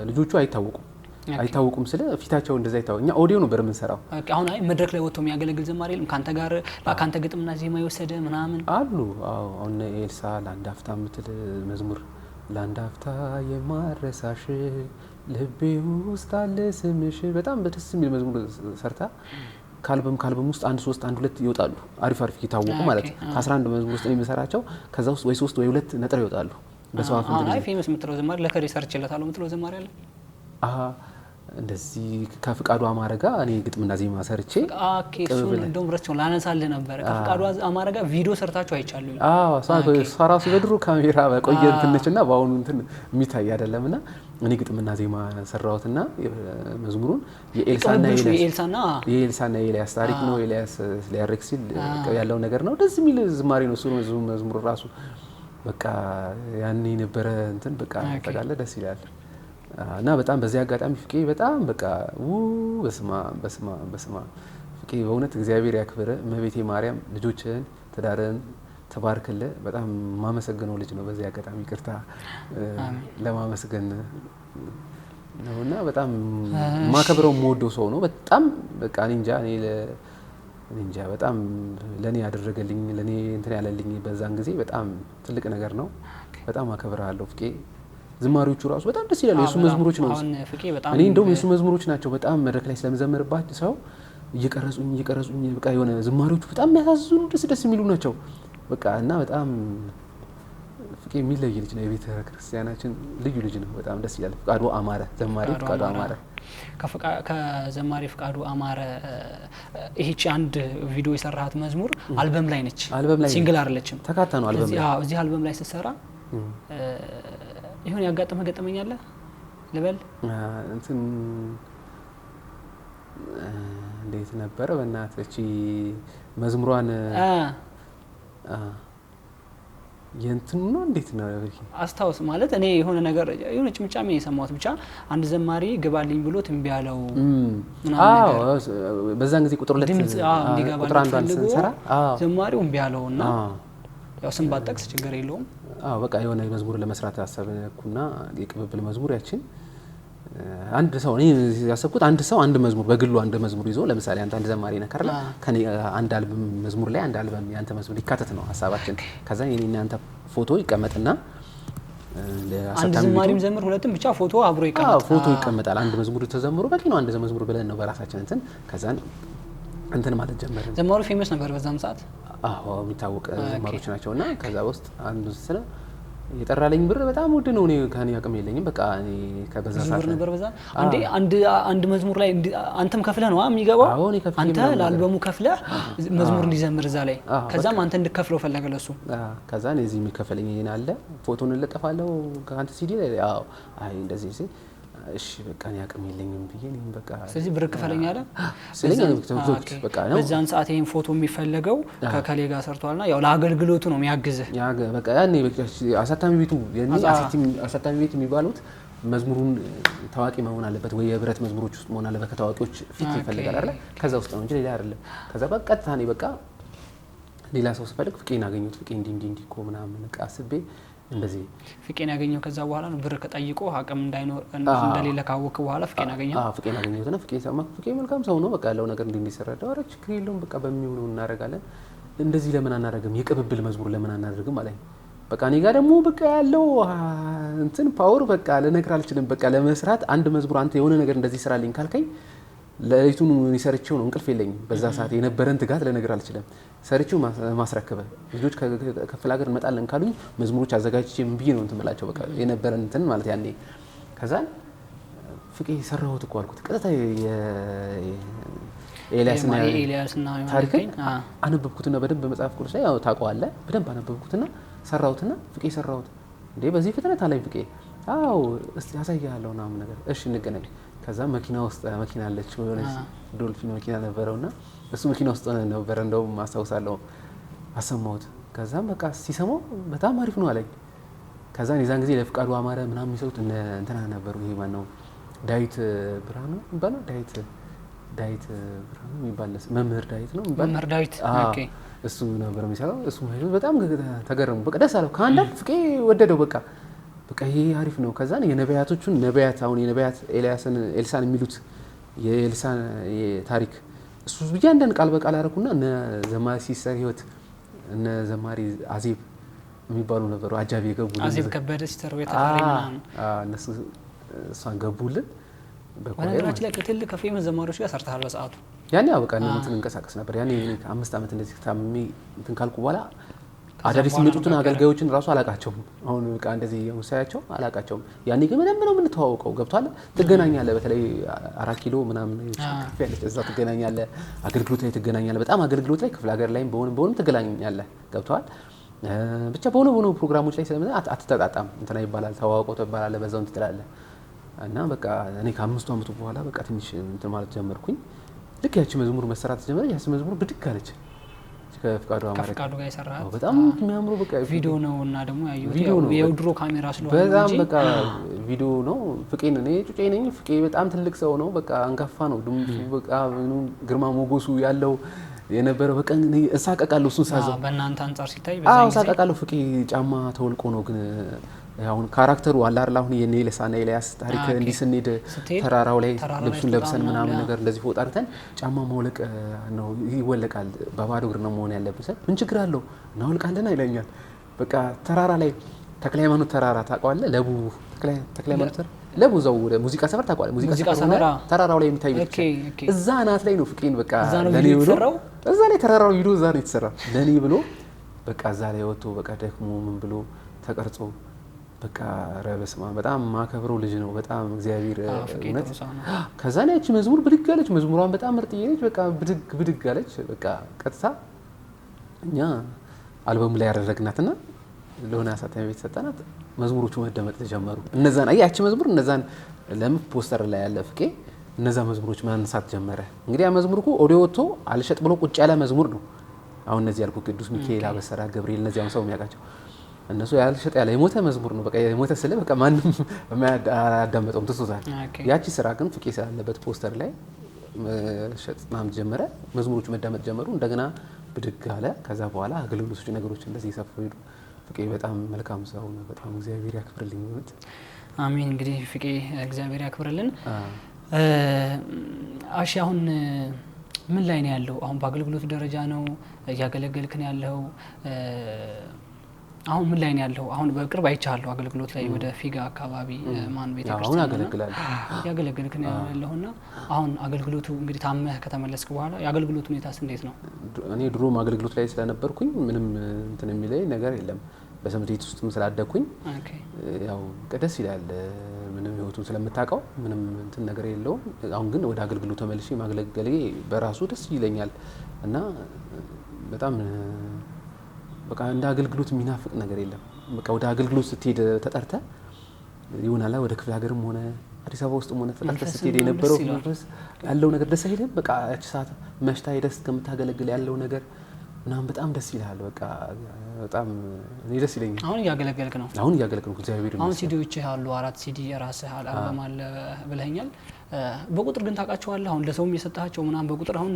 ልጆቹ አይታወቁም። አይታወቁም ስለ ፊታቸው እንደዛ አይታወቁም። እኛ ኦዲዮ ነበር የምንሰራው። አሁን አይ መድረክ ላይ ወጥቶ የሚያገለግል ዘማሪ የለም ካንተ ጋር ካንተ ግጥምና ዜማ የወሰደ ምናምን አሉ። አዎ፣ አሁን ኤልሳ ለአንድ አፍታ የምትል መዝሙር፣ ለአንድ አፍታ የማረሳሽ ልቤ ውስጥ አለ ስምሽ፣ በጣም ደስ የሚል መዝሙር ሰርታ ከአልበም ውስጥ አንድ 3 አንድ 2 ይወጣሉ። አሪፍ አሪፍ እየታወቁ ማለት ነው። ከ11 መዝሙር ውስጥ ነው የምሰራቸው። ከዛ ውስጥ ወይ 3 ወይ 2 ነጥረው ይወጣሉ። በሰው አፍ እንትን አይ famous የምትለው ዘማሪ ለከሬ ሰርቼለታለሁ የምትለው ዘማሪ አለ? እንደዚህ ከፍቃዱ አማረ ጋር እኔ ግጥምና ዜማ ሰርቼ Okay፣ እሱን እንደውም ረስቼው ላነሳልህ ነበር። ከፍቃዱ አማረ ጋር ቪዲዮ ሰርታችሁ አይቻለሁ። አዎ፣ እሷ ራሱ በድሮ ካሜራ በቆየ እንትን ነችና በአሁኑ እንትን የሚታይ አይደለምና እኔ ግጥምና ዜማ ሰራሁትና መዝሙሩን የኤልሳና የኤልያስ ታሪክ ነው። ኤልያስ ሊያርግ ሲል ያለው ነገር ነው። ደስ የሚል ዝማሬ ነው እሱ መዝሙሩ ራሱ። በቃ ያኔ የነበረ እንትን በቃ ጠቃለ ደስ ይላል። እና በጣም በዚህ አጋጣሚ ፍቄ በጣም በቃ በስማ በስማ በስማ ፍቄ በእውነት እግዚአብሔር ያክብርህ። እመቤቴ ማርያም ልጆችህን ትዳርህን ትባርክልህ። በጣም የማመሰግነው ልጅ ነው። በዚህ አጋጣሚ ይቅርታ ለማመስገን ነውና በጣም የማከብረው የምወደው ሰው ነው። በጣም በቃ እኔ እንጃ እኔ እንጃ በጣም ለኔ ያደረገልኝ ለኔ እንትን ያለልኝ በዛን ጊዜ በጣም ትልቅ ነገር ነው። በጣም አከብርሃለሁ ፍቄ። ዝማሬዎቹ ራሱ በጣም ደስ ይላሉ። የሱ መዝሙሮች ነው። እኔ እንደውም የሱ መዝሙሮች ናቸው በጣም መድረክ ላይ ስለምዘምርባቸው ሰው እየቀረጹኝ በቃ የሆነ ዝማሬዎቹ በጣም የሚያሳዝኑ ደስ ደስ የሚሉ ናቸው። በቃ እና በጣም ፍቄ የሚለይ ልጅ ነው። የቤተ ክርስቲያናችን ልዩ ልጅ ነው። በጣም ደስ ይላል። ፍቃዱ አማረ ዘማሪ ፍቃዱ አማረ። ከዘማሪ ፍቃዱ አማረ ይሄቺ አንድ ቪዲዮ የሰራሃት መዝሙር አልበም ላይ ነች። single አይደለችም። ተካታ ነው አልበም ላይ። አዎ፣ እዚህ አልበም ላይ ስትሰራ ይሁን ያጋጠመ ገጠመኝ አለ ልበል? እንትን እንዴት ነበረ? በእናትህ እቺ መዝሙሯን የእንትኑ ነው እንዴት ነው? አስታውስ ማለት እኔ የሆነ ነገር የሆነ ጭምጫሜ ነው የሰማሁት። ብቻ አንድ ዘማሪ ግባልኝ ብሎ እምቢ አለው ምናምን ነገር። በዛን ጊዜ ቁጥር 2 ድምጽ እንዲገባለት ቁጥር 1 ስንሰራ ዘማሪው እምቢ አለውና ያው ስም ባጠቅስ ችግር የለውም። አዎ በቃ የሆነ መዝሙር ለመስራት አሰብኩና የቅብብል መዝሙር ያችን አንድ ሰው እኔ ያሰብኩት አንድ ሰው አንድ መዝሙር በግሉ አንድ መዝሙር ይዞ ለምሳሌ አንተ አንድ ዘማሪ ነህ አይደል? ከኔ አንድ አልበም መዝሙር ላይ አንድ አልበም ያንተ መዝሙር ይካተት ነው ሐሳባችን። ከዛ የኔና ያንተ ፎቶ ይቀመጥና አንድ ዘማሪም ዘምር ሁለትም ብቻ ፎቶ አብሮ ይቀመጣል። አዎ ፎቶ ይቀመጣል። አንድ መዝሙር ተዘምሮ በቂ ነው አንድ መዝሙር ብለን ነው በራሳችን እንትን ከዛን እንትን ማለት ጀመርን። ዘማሪው famous ነበር በዛም ሰዓት። አዎ የሚታወቅ ዘማሪዎች ናቸውና ከዛ ውስጥ አንዱ ስለ የጠራልኝ ብር በጣም ውድ ነው። እኔ ከኔ አቅም የለኝም። በቃ እኔ ከበዛ ሰዓት ነበር በዛ አንዴ አንድ መዝሙር ላይ አንተም ከፍለህ ነው የሚገባው። አዎ እኔ ከፍዬ አንተ ለአልበሙ ከፍለህ መዝሙር እንዲዘምር እዛ ላይ ከዛም አንተ እንድከፍለው ፈለገ ለሱ። ከዛ እኔ እዚህ የሚከፈለኝ ይሄን አለ ፎቶን እለጥፋለሁ ከአንተ ሲዲ ላይ። አዎ አይ እንደዚህ ሲል እሺ በቃ እኔ አቅም የለኝም ብዬ እኔም በቃ ስለዚህ ብር ክፈለኝ አለ። ስለዚህ በቃ ነው በዛን ሰዓት ይሄን ፎቶ የሚፈለገው ከከሌ ጋር ሰርቷልና ያው ለአገልግሎቱ ነው የሚያግዝህ። ያ በቃ ያኔ በቃ አሳታሚ ቤቱ ያኔ አሳታሚ ቤት የሚባሉት መዝሙሩን ታዋቂ መሆን አለበት ወይ የህብረት መዝሙሮች ውስጥ መሆን አለበት ከታዋቂዎች ፊት ይፈልጋል አይደል? ከዛ ውስጥ ነው እንጂ ሌላ አይደለም። ከዛ በቃ ቀጥታ እኔ በቃ ሌላ ሰው ስፈልግ ፍቄን አገኘሁት። ፍቄ እንዲህ እንዲህ እንዲህ እኮ ምናምን በቃ አስቤ እንደዚህ ፍቄን ያገኘው ከዛ በኋላ ነው። ብር ከጠይቆ አቅም እንዳይኖር እንደሌለ ካወቅ በኋላ ፍቄን አገኘው። አዎ ፍቄን አገኘሁትና ፍቄ ሰማ። ፍቄ መልካም ሰው ነው። በቃ ያለው ነገር እንዲህ እንዲሰራደው፣ ኧረ ችግር የለውም በቃ በሚሆነው እናደርጋለን። እንደዚህ ለምን አናደርግም? የቅብብል መዝሙር ለምን አናደርግም አለኝ። በቃ እኔ ጋር ደግሞ በቃ ያለው እንትን power በቃ ልነግርህ አልችልም። በቃ ለመስራት አንድ መዝሙር አንተ የሆነ ነገር እንደዚህ ስራልኝ ካልከኝ ሌሊቱን ሰርቼው ነው፣ እንቅልፍ የለኝም። በዛ ሰዓት የነበረን ትጋት ልነግርህ አልችልም። ሰርቼው ማስረክበ ልጆች ከክፍለ ሀገር እንመጣለን ካሉኝ መዝሙሮች አዘጋጅቼ ምን ብዬ ነው እንትን የምላቸው፣ በቃ የነበረን እንትን ማለት ያኔ። ከዛን ፍቄ ሰራሁት እኮ አልኩት። ቀጥታ ኤልያስና ታሪክን አነበብኩትና በደንብ መጽሐፍ ቅዱስ ላይ ያው ታውቀዋለህ። በደንብ አነበብኩትና ሰራሁትና ፍቄ ሰራሁት። እንዴ በዚህ ፍጥነት አለኝ ፍቄ። አዎ እስቲ አሳይሃለሁ ምናምን ነገር፣ እሺ እንገናኝ። ከዛ መኪና ውስጥ መኪና አለች የሆነች ዶልፊን መኪና ነበረውና እሱ መኪና ውስጥ ነበረ፣ እንደውም አስታውሳለሁ፣ አሰማሁት። ከዛም በቃ ሲሰማው በጣም አሪፍ ነው አለኝ። ከዛ የዛን ጊዜ ለፍቃዱ አማረ ምናምን የሚሰሩት እንትና ነበሩ። ይሄ ማነው ዳዊት ብርሃኑ የሚባለው፣ ዳዊት ብርሃኑ የሚባል መምህር ዳዊት ነው የሚባለው። መምህር ዳዊት okay። እሱ ነበር የሚሰራው። እሱ በጣም ተገረሙ። በቃ ደስ አለው። ከአንዳንድ ፍቄ ወደደው። በቃ ይሄ አሪፍ ነው። ከዛን የነቢያቶቹን ነቢያት አሁን የነቢያት ኤልያስን ኤልሳን የሚሉት የኤልሳን ታሪክ እሱ እያንዳንድ ቃል በቃል አደረኩና እነ ዘማሪ ሲስተር ህይወት እነ ዘማሪ አዜብ የሚባሉ ነበሩ። አጃቢ የገቡልን አዜብ ከበደ፣ ሲስተር ህይወት ተፈሪ ምናምን እነሱ እሷን ገቡልን። በነገራችን ላይ ከትልቅ ከ famous ዘማሪዎች ጋር ሰርተሃል በሰዓቱ። ያኔ ያው በቃ እንትን እንቀሳቀስ ነበር። ያኔ 5 ዓመት እንደዚህ ታምሜ እንትን ካልኩ በኋላ አዳዲስ የሚመጡትን አገልጋዮችን ራሱ አላቃቸውም። አሁን በቃ እንደዚህ ሳያቸው አላቃቸውም። ያኔ ግን በደንብ ነው የምንተዋወቀው። ገብቷል። ትገናኛለህ። በተለይ 4 ኪሎ ምናምን ከፍ ያለች እዛ ትገናኛለህ። አገልግሎት ላይ ትገናኛለህ። በጣም አገልግሎት ላይ ክፍለ ሀገር ላይም በሆነ ትገናኛለህ። ገብቷል። ብቻ በሆነ በሆነ ፕሮግራሞች ላይ ስለምን አትተጣጣም እንትና ይባላል፣ ተዋወቀው ትባላለህ፣ በዛው እንትን ትላለህ። እና በቃ እኔ ከ5 ዓመቱ በኋላ በቃ ትንሽ እንትን ማለት ጀመርኩኝ። ልክ ያቺ መዝሙር መሰራት ጀመረች። ያቺ መዝሙር ብድግ አለች። ከፍቃዱ አማረ ከፍቃዱ ጋር የሰራሃት በጣም የሚያምሩ በቃ ቪዲዮ ነው። እና ደግሞ ያየሁት ቪዲዮ ነው። የድሮ ካሜራ ስለሆነ በጣም እንጂ በቃ ቪዲዮ ነው። ፍቄን እኔ ጩጬ ነኝ። ፍቄ በጣም ትልቅ ሰው ነው። በቃ አንጋፋ ነው። ድምፁ በቃ ምኑ ግርማ ሞገሱ ያለው የነበረው በቃ እኔ እሳቀቃለሁ እሱን ሳዘው። በእናንተ አንጻር ሲታይ አዎ በዛን ጊዜ እሳቀቃለሁ። ፍቄ ጫማ ተወልቆ ነው ግን አሁን character ኡ አለ አይደል? አሁን የኔ ኤልሳና ኤልያስ ታሪክ እንዲህ ስንሄድ ስትሄድ ተራራው ላይ ተራራው ላይ ልብሱን ስትወጣ ለብሰን ምናምን ምናምን ነገር እንደዚህ ፎጣ አድርገን ጫማ ማውለቅ ነው ይወለቃል። በባዶ እግር ነው መሆን ያለብን። ምን ችግር አለው እናወልቃለን ይለኛል። በቃ ተራራ ላይ ተክለ ሃይማኖት ተራራ ታውቀዋለህ? ለቡ ተክለ ሃይማኖት ተራራ ለቡ እዛው ወደ ሙዚቃ ሰፈር ታውቀዋለህ? ሙዚቃ ሙዚቃ ሰፈር ሆነ ሰፈር፣ ተራራው ላይ የሚታይ ቤተክርስቲያን። እዛ አናት ላይ ነው ፍቄን በቃ እዛ ነው ለኔ ቪዲዮ ብሎ የተሰራው? እዛ ላይ ተራራው ቪዲዮ እዛ ነው የተሰራው ለኔ ብሎ በቃ እዛ ላይ ወጥቶ በቃ ደክሞ ምን ብሎ ተቀርጾ በቃ ኧረ በስመ አብ በጣም ማከብረው ልጅ ነው። በጣም እግዚአብሔር አዎ፣ ፍቄ እውነት። ጥሩ ሰው ነው። ከዛ ነው ያቺ መዝሙር ብድግ አለች። መዝሙሯን በጣም ምርጥዬ ነች። በቃ ብድግ ብድግ አለች። በቃ ቀጥታ እኛ አልበሙ ላይ ያደረግናትና ለሆነ አሳታሚ ቤት ሰጠናት። መዝሙሮቹ መደመጥ ተጀመሩ። እነዛን አይ ያቺ መዝሙር እነዛን ለምን ፖስተር ላይ ያለ ፍቄ እነዛ መዝሙሮች ማንሳት ጀመረ። እንግዲህ ያ መዝሙር እኮ ኦዲዮ ወጥቶ አልሸጥ ብሎ ቁጭ ያለ መዝሙር ነው። አሁን እነዚህ ያልኩት ቅዱስ ሚካኤል አበሰራ ገብርኤል እነዚህ አሁን ሰው የሚያውቃቸው እነሱ ያልሸጥ ያለ የሞተ መዝሙር ነው። በቃ የሞተ ስለ በቃ ማንም አያዳመጠውም ትቶታል። ያቺ ስራ ግን ፍቄ ስላለበት ፖስተር ላይ መሸጥ ምናምን ጀመረ። መዝሙሮቹ መዳመጥ ጀመሩ። እንደገና ብድግ አለ። ከዛ በኋላ አገልግሎቶች ነገሮች እንደዚህ እየሰፉ ሄዱ። ፍቄ በጣም መልካም ሰው ነው። በጣም እግዚአብሔር ያክብርልኝ በእውነት። አሜን። እንግዲህ ፍቄ እግዚአብሔር ያክብርልን። እሺ አሁን ምን ላይ ነው ያለው? አሁን በአገልግሎት ደረጃ ነው እያገለገልክ ነው ያለው? አሁን ምን ላይ ነው ያለው? አሁን በቅርብ አይቻለሁ አገልግሎት ላይ ወደ ፊጋ አካባቢ ማን ቤተ አሁን ክርስቲያን ነው? አገለግላለሁ። ያገለገልክ ነው ያለውና አሁን አገልግሎቱ እንግዲህ ታመህ ከተመለስክ በኋላ የአገልግሎቱ ሁኔታስ እንዴት ነው? እኔ ድሮም አገልግሎት ላይ ስለነበርኩኝ ምንም እንትን የሚለኝ ነገር የለም። በትምህርት ቤት ውስጥም ስላደግኩኝ ያው ደስ ይላል። ምንም ህይወቱን ስለምታውቀው ምንም እንትን ነገር የለውም። አሁን ግን ወደ አገልግሎቱ ተመልሼ ማገልገሌ በራሱ ደስ ይለኛል። እና በጣም በቃ እንደ አገልግሎት የሚናፍቅ ነገር የለም። በቃ ወደ አገልግሎት ስትሄድ ተጠርተህ ይሆናል ወደ ክፍለ ሀገርም ሆነ አዲስ አበባ ውስጥም ሆነ ተጠርተህ መንፈስም ስትሄድ ምናምን የነበረው ደስ ይለዋል። መንፈስ ያለው ነገር ደስ አይልም? በቃ ያቺ ሰዓት መሽታ ሄደህ እስከምታገለግል ያለው ነገር ምናምን በጣም ደስ ይልሃል። በቃ በጣም እኔ ደስ ይለኛል። አሁን እያገለገልክ ነው? አሁን እያገለገልኩ እግዚአብሔር አሁን ይመስገን። ሲዲዎችህ አሉ፣ 4 ሲዲ የራስህ አልበም አለ ብለኸኛል። በቁጥር ግን ታውቃቸዋለህ? አሁን ለሰውም የሰጣቸው ምናምን በቁጥር አሁን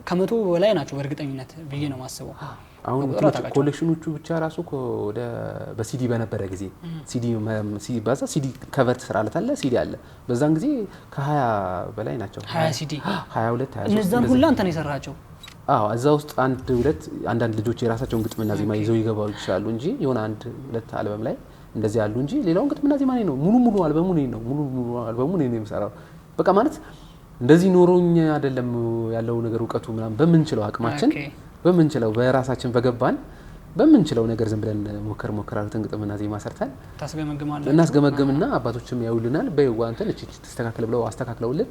ከ100 በላይ ናቸው በእርግጠኝነት ብዬ ነው የማስበው። አሁን በቁጥር እንትኖች አታውቃቸውም? Collection ኦቹ ብቻ ራሱ እኮ ወደ በሲዲ በነበረ ጊዜ ሲዲ ሲባዛ CD cover ትሰራለታለህ፣ ሲዲ አለ። በዛን ጊዜ ከ20 በላይ ናቸው። 20 ሲዲ 22፣ 23 እነዛን እንደዛ። ሁላ አንተ ነው የሰራቸው? አዎ፣ እዛ ውስጥ አንድ ሁለት አንዳንድ ልጆች የራሳቸውን ግጥምና ዜማ ይዘው ይገባሉ ይችላሉ እንጂ የሆነ አንድ ሁለት አልበም ላይ እንደዚህ ያሉ እንጂ ሌላውን ግጥምና ዜማ እኔ ነው ሙሉ ሙሉ አልበሙ እኔ ነው ሙሉ ሙሉ አልበሙ እኔ ነው የምሰራው። በቃ ማለት እንደዚህ ኖሮኝ አይደለም ያለው ነገር እውቀቱ ምናምን በምንችለው አቅማችን በምንችለው በራሳችን በገባን በምንችለው ነገር ዝም ብለን ሞከር ሞከር አድርገን ግጥምና ዜማ ሰርተን ታስገመግማለህ። እናስገመግምና አባቶችም ያዩልናል። በይዋ እንትን እቺ ተስተካከል ብለው አስተካክለውልን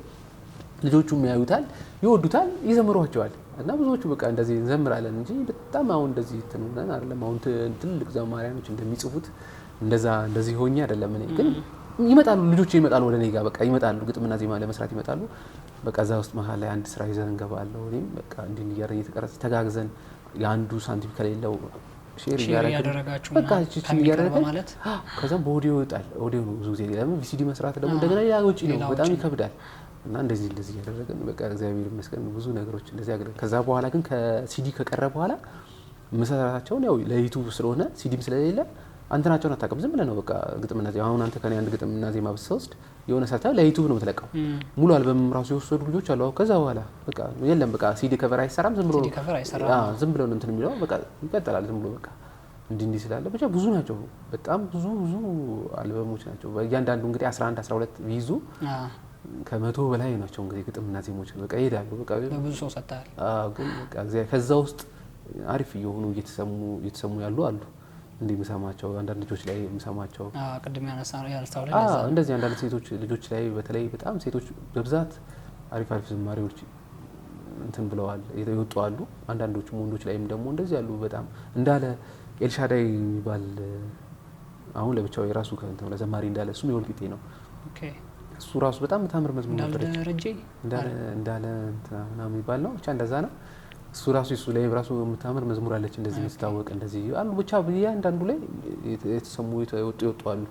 ልጆቹም ያዩታል፣ ይወዱታል፣ ይዘምሯቸዋል። እና ብዙዎቹ በቃ እንደዚህ እንዘምራለን እንጂ በጣም አሁን እንደዚህ እንትን ሆነን አይደለም። አሁን ትልቅ ዘማሪያኖች እንደሚጽፉት እንደዛ እንደዚህ ሆኜ አይደለም። እኔ ግን ይመጣሉ፣ ልጆቹ ይመጣሉ፣ ወደ እኔ ጋር በቃ ይመጣሉ፣ ግጥምና ዜማ ለመስራት ይመጣሉ። በቃ እዛ ውስጥ መሀል ላይ አንድ ስራ ይዘን እንገባለሁ። እኔም በቃ እንዲህ እያደረግን እየተቀረጸ ተጋግዘን የአንዱ ሳንቲም ከሌለው share share እያደረግን እያደረጋችሁ በቃ ምናምን እቺ እቺ ከሚቀርበው እያደረግን ማለት ከዛም በኦዲዮ ይወጣል። ኦዲዮ ነው ብዙ ጊዜ ለምን VCD መስራት ደግሞ እንደገና ሌላ ወጪ ነው፣ ሌላ በጣም ወጪ ነው። ይከብዳል። እና እንደዚህ እንደዚህ እያደረግን በቃ እግዚአብሔር ይመስገን ብዙ ነገሮች እንደዚህ አገልግል። ከዛ በኋላ ግን ከሲዲ ከቀረ በኋላ ምሰራቸውን ያው ለ YouTube ስለሆነ ሲዲም ስለሌለ አንተናቸውን አታውቅም። ዝም ብለህ ነው በቃ ግጥምና ዜማ። አሁን አንተ ከኔ አንድ ግጥምና ዜማ ብትወስድ የሆነ ሰርተህ ለ YouTube ነው የምትለቀው። ሙሉ አልበም ራሱ የወሰዱ ልጆች አሉ። አሁን ከዛ በኋላ በቃ የለም፣ በቃ CD cover አይሰራም። ዝም ብሎ CD cover አይሰራም። አዎ፣ ዝም ብሎ ነው እንትን የሚለው በቃ ይቀጥላል። ዝም ብሎ በቃ እንዲህ እንዲህ ስላለ ብቻ ብዙ ናቸው። በጣም ብዙ ብዙ አልበሞች ናቸው። እያንዳንዱ እንግዲህ 11 12 ቢይዙ ከ100 በላይ ናቸው እንግዲህ ግጥምና ዜሞች በቃ ይሄዳሉ። በቃ ለብዙ ሰው ሰጥተሃል። አዎ፣ ግን በቃ እግዚአብሔር ከዛ ውስጥ አሪፍ እየሆኑ እየተሰሙ ያሉ አሉ። እንዲህ የምሰማቸው አንዳንድ ልጆች ላይ የምሰማቸው ቅድም ያነሳው ላይ አዎ፣ እንደዚህ አንዳንድ ሴቶች ልጆች ላይ በተለይ በጣም ሴቶች በብዛት አሪፍ አሪፍ ዝማሬዎች እንትን ብለዋል የወጡ አሉ። አንዳንዶቹም ወንዶች ላይም ደግሞ እንደዚህ ያሉ በጣም እንዳለ ኤልሻዳይ የሚባል አሁን ለብቻው የራሱ ከእንትን ዘማሪ እንዳለ እሱም የወልቂጤ ነው። እሱ ራሱ በጣም የምታምር መዝሙር እንዳለ ነበረች። ደረጀ እንዳለ እንትና ምናምን የሚባል ነው ብቻ እንደዛ ነው። እሱ ራሱ እሱ ላይ ራሱ የምታምር መዝሙር አለች እንደዚህ የምትታወቅ እንደዚህ አሉ። ብቻ እያንዳንዱ ላይ የተሰሙ የወጡ የወጡ አሉ።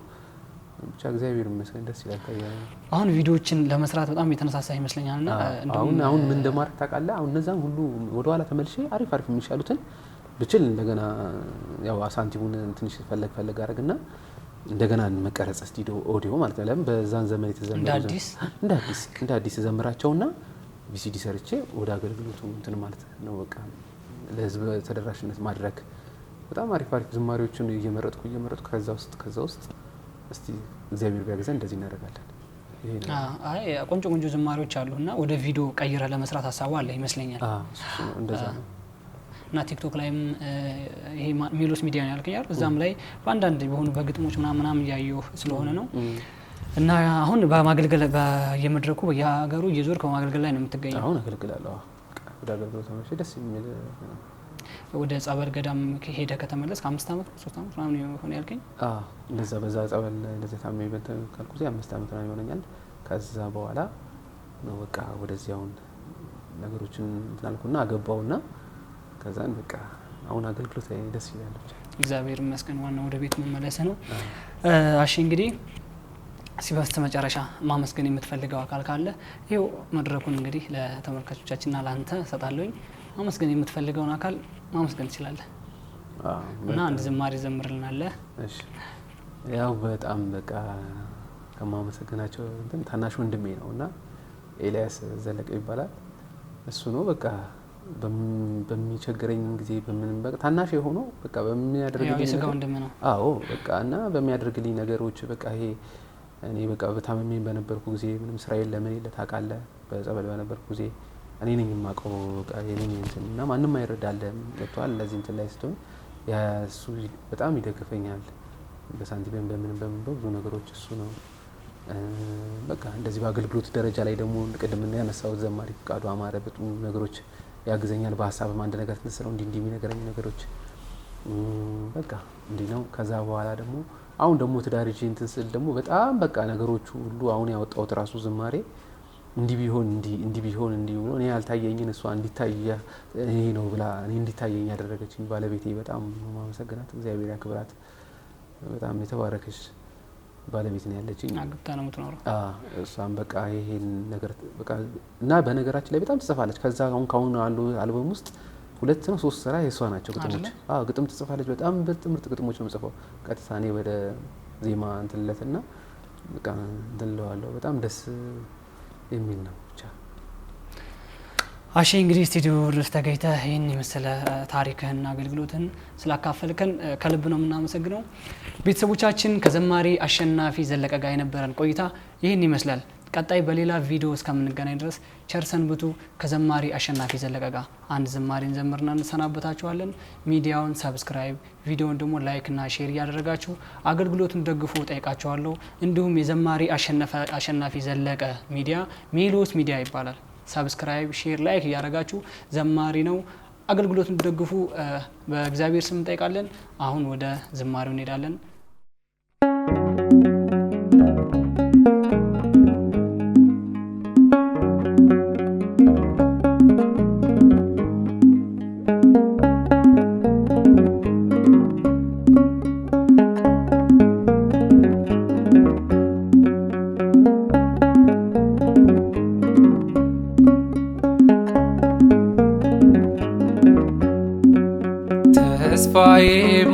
ብቻ እግዚአብሔር ይመስገን ደስ ይላል። አሁን ቪዲዮዎችን ለመስራት በጣም የተነሳሳ ይመስለኛል። እና እንደውም አሁን ምን እንደማድረግ ታውቃለህ? አሁን እነዛን ሁሉ ወደኋላ ተመልሼ አሪፍ አሪፍ የሚሻሉትን ብችል እንደገና ያው ሳንቲሙን ትንሽ ፈለግ ፈለግ አደርግና እንደገና መቀረጽ ስቱዲዮ ኦዲዮ ማለት ነው። ለምን በዛን ዘመን የተዘመሩ እንደ አዲስ ዘምራቸውና VCD ሰርቼ ወደ አገልግሎቱ እንትን ማለት ነው። በቃ ለህዝብ ተደራሽነት ማድረግ በጣም አሪፍ አሪፍ ዝማሬዎችን እየመረጥኩ እየመረጥኩ ከዛ ውስጥ እስቲ እግዚአብሔር ቢያግዘን እንደዚህ እናደርጋለን። ይሄ ነው። አይ ቆንጆ ቆንጆ ዝማሬዎች አሉና ወደ ቪዲዮ ቀይረ ለመስራት ሀሳቡ አለ ይመስለኛል። አዎ፣ እሱ ነው፣ እንደዛ ነው። እና ቲክቶክ ላይም ይሄ ሜሎስ ሚዲያ ነው ያልከኝ አይደል? እዛም ላይ በአንዳንድ በሆኑ በግጥሞች ምናምን ምናምን እያየሁ ስለሆነ ነው። እና አሁን በማገልገል በየመድረኩ በየሀገሩ እየዞርክ በማገልገል ላይ ነው የምትገኘው? አሁን አገልግላለሁ። አዎ፣ ወደ አገልግሎት ተመልሼ ደስ የሚል ነው። ወደ ጸበል ገዳም ሄደህ ከተመለስክ 5 ዓመት 3 ዓመት ምናምን የሆነ ያልከኝ? አዎ፣ እንደዛ በዛ ጸበል እንደዛ ታሜ ካልኩ ጊዜ 5 ዓመት ምናምን ይሆነኛል። ከዛ በኋላ ነው በቃ ወደዚህ አሁን ነገሮችን እንትን አልኩና አገባውና ከዛን በቃ አሁን አገልግሎት ላይ ደስ ይላል ብቻ። እግዚአብሔር ይመስገን። ዋናው ወደ ቤት መመለስ ነው። እሺ እንግዲህ ሲበስተ መጨረሻ ማመስገን የምትፈልገው አካል ካለ ይኸው መድረኩን እንግዲህ ለተመልካቾቻችንና ላንተ እሰጣለሁኝ። ማመስገን የምትፈልገውን አካል ማመስገን ትችላለህ። እና አንድ ዝማሬ ዘምርልናለህ። እሺ፣ ያው በጣም በቃ ከማመሰግናቸው እንትን ታናሽ ወንድሜ ነውና ኤልያስ ዘለቀ ይባላል። እሱ ነው በቃ በሚቸግረኝ ጊዜ በምንም በቃ ታናሽ ሆኖ በቃ በሚያደርግልኝ ያው የስጋ ነገር ወንድም ነው። አዎ በቃ እና በሚያደርግልኝ ነገሮች በቃ ይሄ እኔ በቃ በታመሜ በነበርኩ ጊዜ ምንም ስራ የለ ምን የለ ታውቃለህ። በጸበል በነበርኩ ጊዜ እኔ ነኝ የማውቀው በቃ የኔ ነኝ እንትን እና ማንም አይረዳልህም። ገብቶሃል? እንደዚህ እንትን ላይ ስትሆን ያ እሱ በጣም ይደግፈኛል። በሳንቲምም በምንም በምንም በብዙ ነገሮች እሱ ነው። በቃ እንደዚህ በአገልግሎት ደረጃ ላይ ደግሞ ቅድም ያነሳሁት ዘማሪ ፍቃዱ አማረ በጥሩ ነገሮች ያግዘኛል። በሀሳብም አንድ ነገር ትንስለው እንዲህ እንዲህ የሚነግረኝ ነገሮች በቃ እንዲህ ነው። ከዛ በኋላ ደግሞ አሁን ደግሞ ትዳር ይዤ እንትን ስል ደግሞ በጣም በቃ ነገሮቹ ሁሉ አሁን ያወጣሁት ራሱ ዝማሬ እንዲህ ቢሆን እንዲህ እንዲህ ቢሆን እንዲህ ብሎ እኔ ያልታየኝን እሷ እንዲታይ ይሄ ነው ብላ እኔ እንዲታየኝ ያደረገችኝ ባለቤቴ በጣም ነው የማመሰግናት። እግዚአብሔር ያክብራት። በጣም የተባረከች ባለቤት ነው ያለችኝ። አግብታ ነው የምትኖረው። አዎ፣ እሷም በቃ ይሄን ነገር በቃ እና በነገራችን ላይ በጣም ትጽፋለች። ከዛ አሁን ካሁን አሉ አልበም ውስጥ ሁለት ነው ሶስት ስራ የእሷ ናቸው ግጥሞች። አዎ ግጥም ትጽፋለች። በጣም ምርጥ ግጥሞች ነው የምጽፈው። ቀጥታ እኔ ወደ ዜማ እንትንለትና በቃ እንትን እለዋለሁ። በጣም ደስ የሚል ነው ብቻ። አሼ እንግዲህ ስቱዲዮ ድረስ ተገኝተህ ይህን የመሰለ ታሪክህንና አገልግሎትህን ስላካፈልከን ከልብ ነው የምናመሰግነው። ቤተሰቦቻችን ከዘማሪ አሸናፊ ዘለቀ ጋር የነበረን ቆይታ ይህን ይመስላል። ቀጣይ በሌላ ቪዲዮ እስከምንገናኝ ድረስ ቸር ሰንብቱ። ከዘማሪ አሸናፊ ዘለቀ ጋር አንድ ዝማሬ እንዘምርና እንሰናበታችኋለን። ሚዲያውን subscribe፣ ቪዲዮውን ደግሞ like እና share እያደረጋችሁ አገልግሎቱን ደግፉ ጠይቃችኋለሁ። እንዲሁም የዘማሪ አሸናፊ ዘለቀ ሚዲያ ሜሎስ ሚዲያ ይባላል። subscribe፣ share፣ like እያደረጋችሁ ዘማሪ ነው አገልግሎቱን ደግፉ በእግዚአብሔር ስም እንጠይቃለን። አሁን ወደ ዝማሬው እንሄዳለን። ተስፋዬ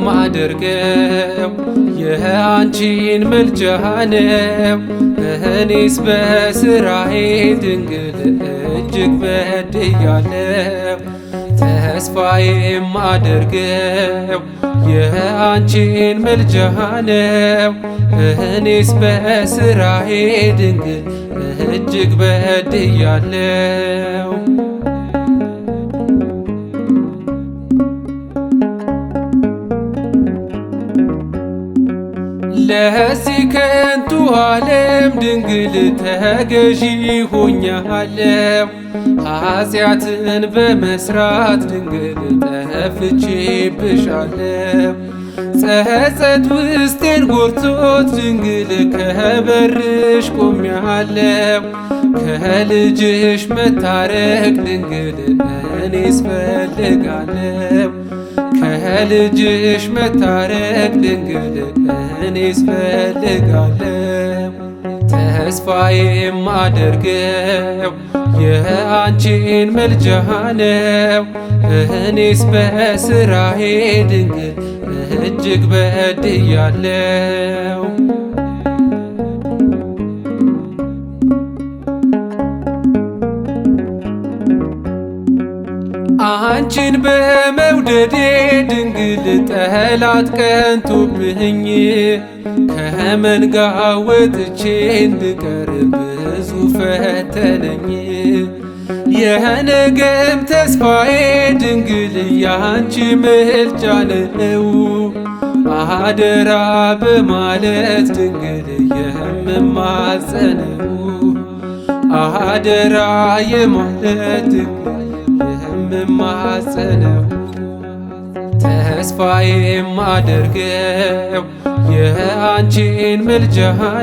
ማደርገው የአንቺን ምልጃ ነው። እኔስ በስራዬ ድንግል እጅግ በድያለሁ። ተስፋዬ ማደርገው የአንቺን ምልጃ ነው። እኔስ በስራዬ ድንግል እጅግ በድያለሁ። ለዚህ ከንቱ ዓለም ድንግል ተገዢ ሆኛለሁ። ኃጢአትን በመስራት ድንግል ጠፍቼብሻለሁ። ጸጸት ውስጤን ጎድቶት ድንግል ከበርሽ ቆሜያለሁ። ከልጅሽ መታረቅ ድንግል እኔስ ፈልጋለሁ። ከልጅሽ መታረቅ ድንግል እኔስ ፈልጋለሁ። ተስፋዬ የማደርገው የአንቺን ምልጃ ነው። እኔስ በስራዬ ድንግል እጅግ በድያለሁ። አንቺን በመውደዴ ድንግል ጠላት ቀንቶብኝ ከመንጋ ወጥቼ እንድቀር ብዙ ፈተነኝ። የነገም ተስፋዬ ድንግል ያንቺ ምልጃ ነው። አደራ በማለት ድንግል የምማጸነው አደራ የማለት ድንግል የምማጸነው ተስፋዬ የማደርገው የአንቺን ምልጃ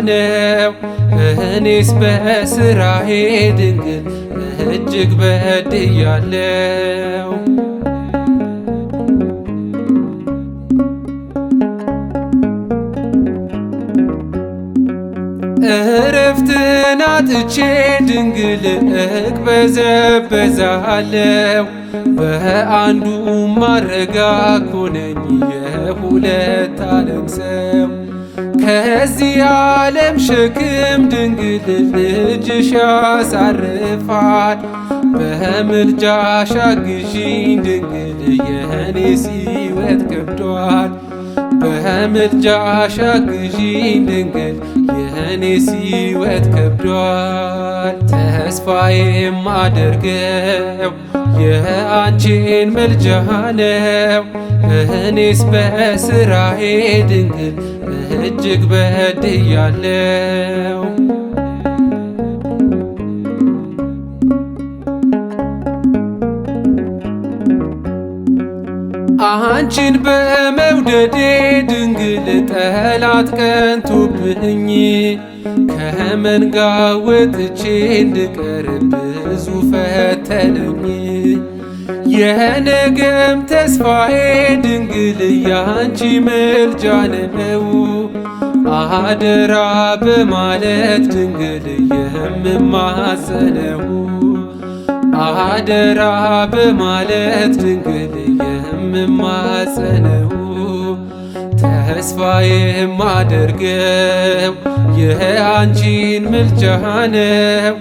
ነው። እኔስ በስራዬ ድንግል እጅግ በድያለሁ። እረፍትን አጥቼ ድንግል እቅበዘበዛለሁ። በአንዱ ማረጋግ ሆነኝ የሁለት ዓለም ሰው። ከዚህ ዓለም ሸክም ድንግል ልጅሽ ያሳርፋል። በምልጃሽ አግዢኝ ድንግል የኔ ሕይወት ከብዷል። በምልጃሽ አግዢኝ ድንግል የኔ ሕይወት ከብዷል። ተስፋዬ የማደርገው የአንቺን ምልጃ ነው። እኔስ በስራዬ ድንግል እጅግ በድያለሁ። አንቺን በመውደዴ ድንግል ጠላት ቀንቶብኝ ከመንጋ ወጥቼ እንድቀር ብዙ ፈተነኝ። የነገም ተስፋዬ ድንግል ያንቺ ምልጃ ነው። አደራ በማለት ድንግል የምማጸነው አደራ በማለት ድንግል የምማጸነው ተስፋ የማደርገው የአንቺን ምልጃ ነው።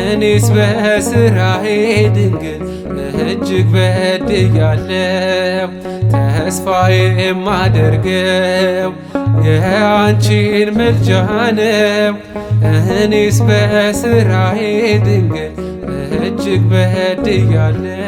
እኔስ በስራዬ ድንግል እጅግ በድያለሁ። ተስፋ የማደርገው የአንቺን ምልጃ ነው። እኔስ በስራዬ ድንግል እጅግ በድያለሁ።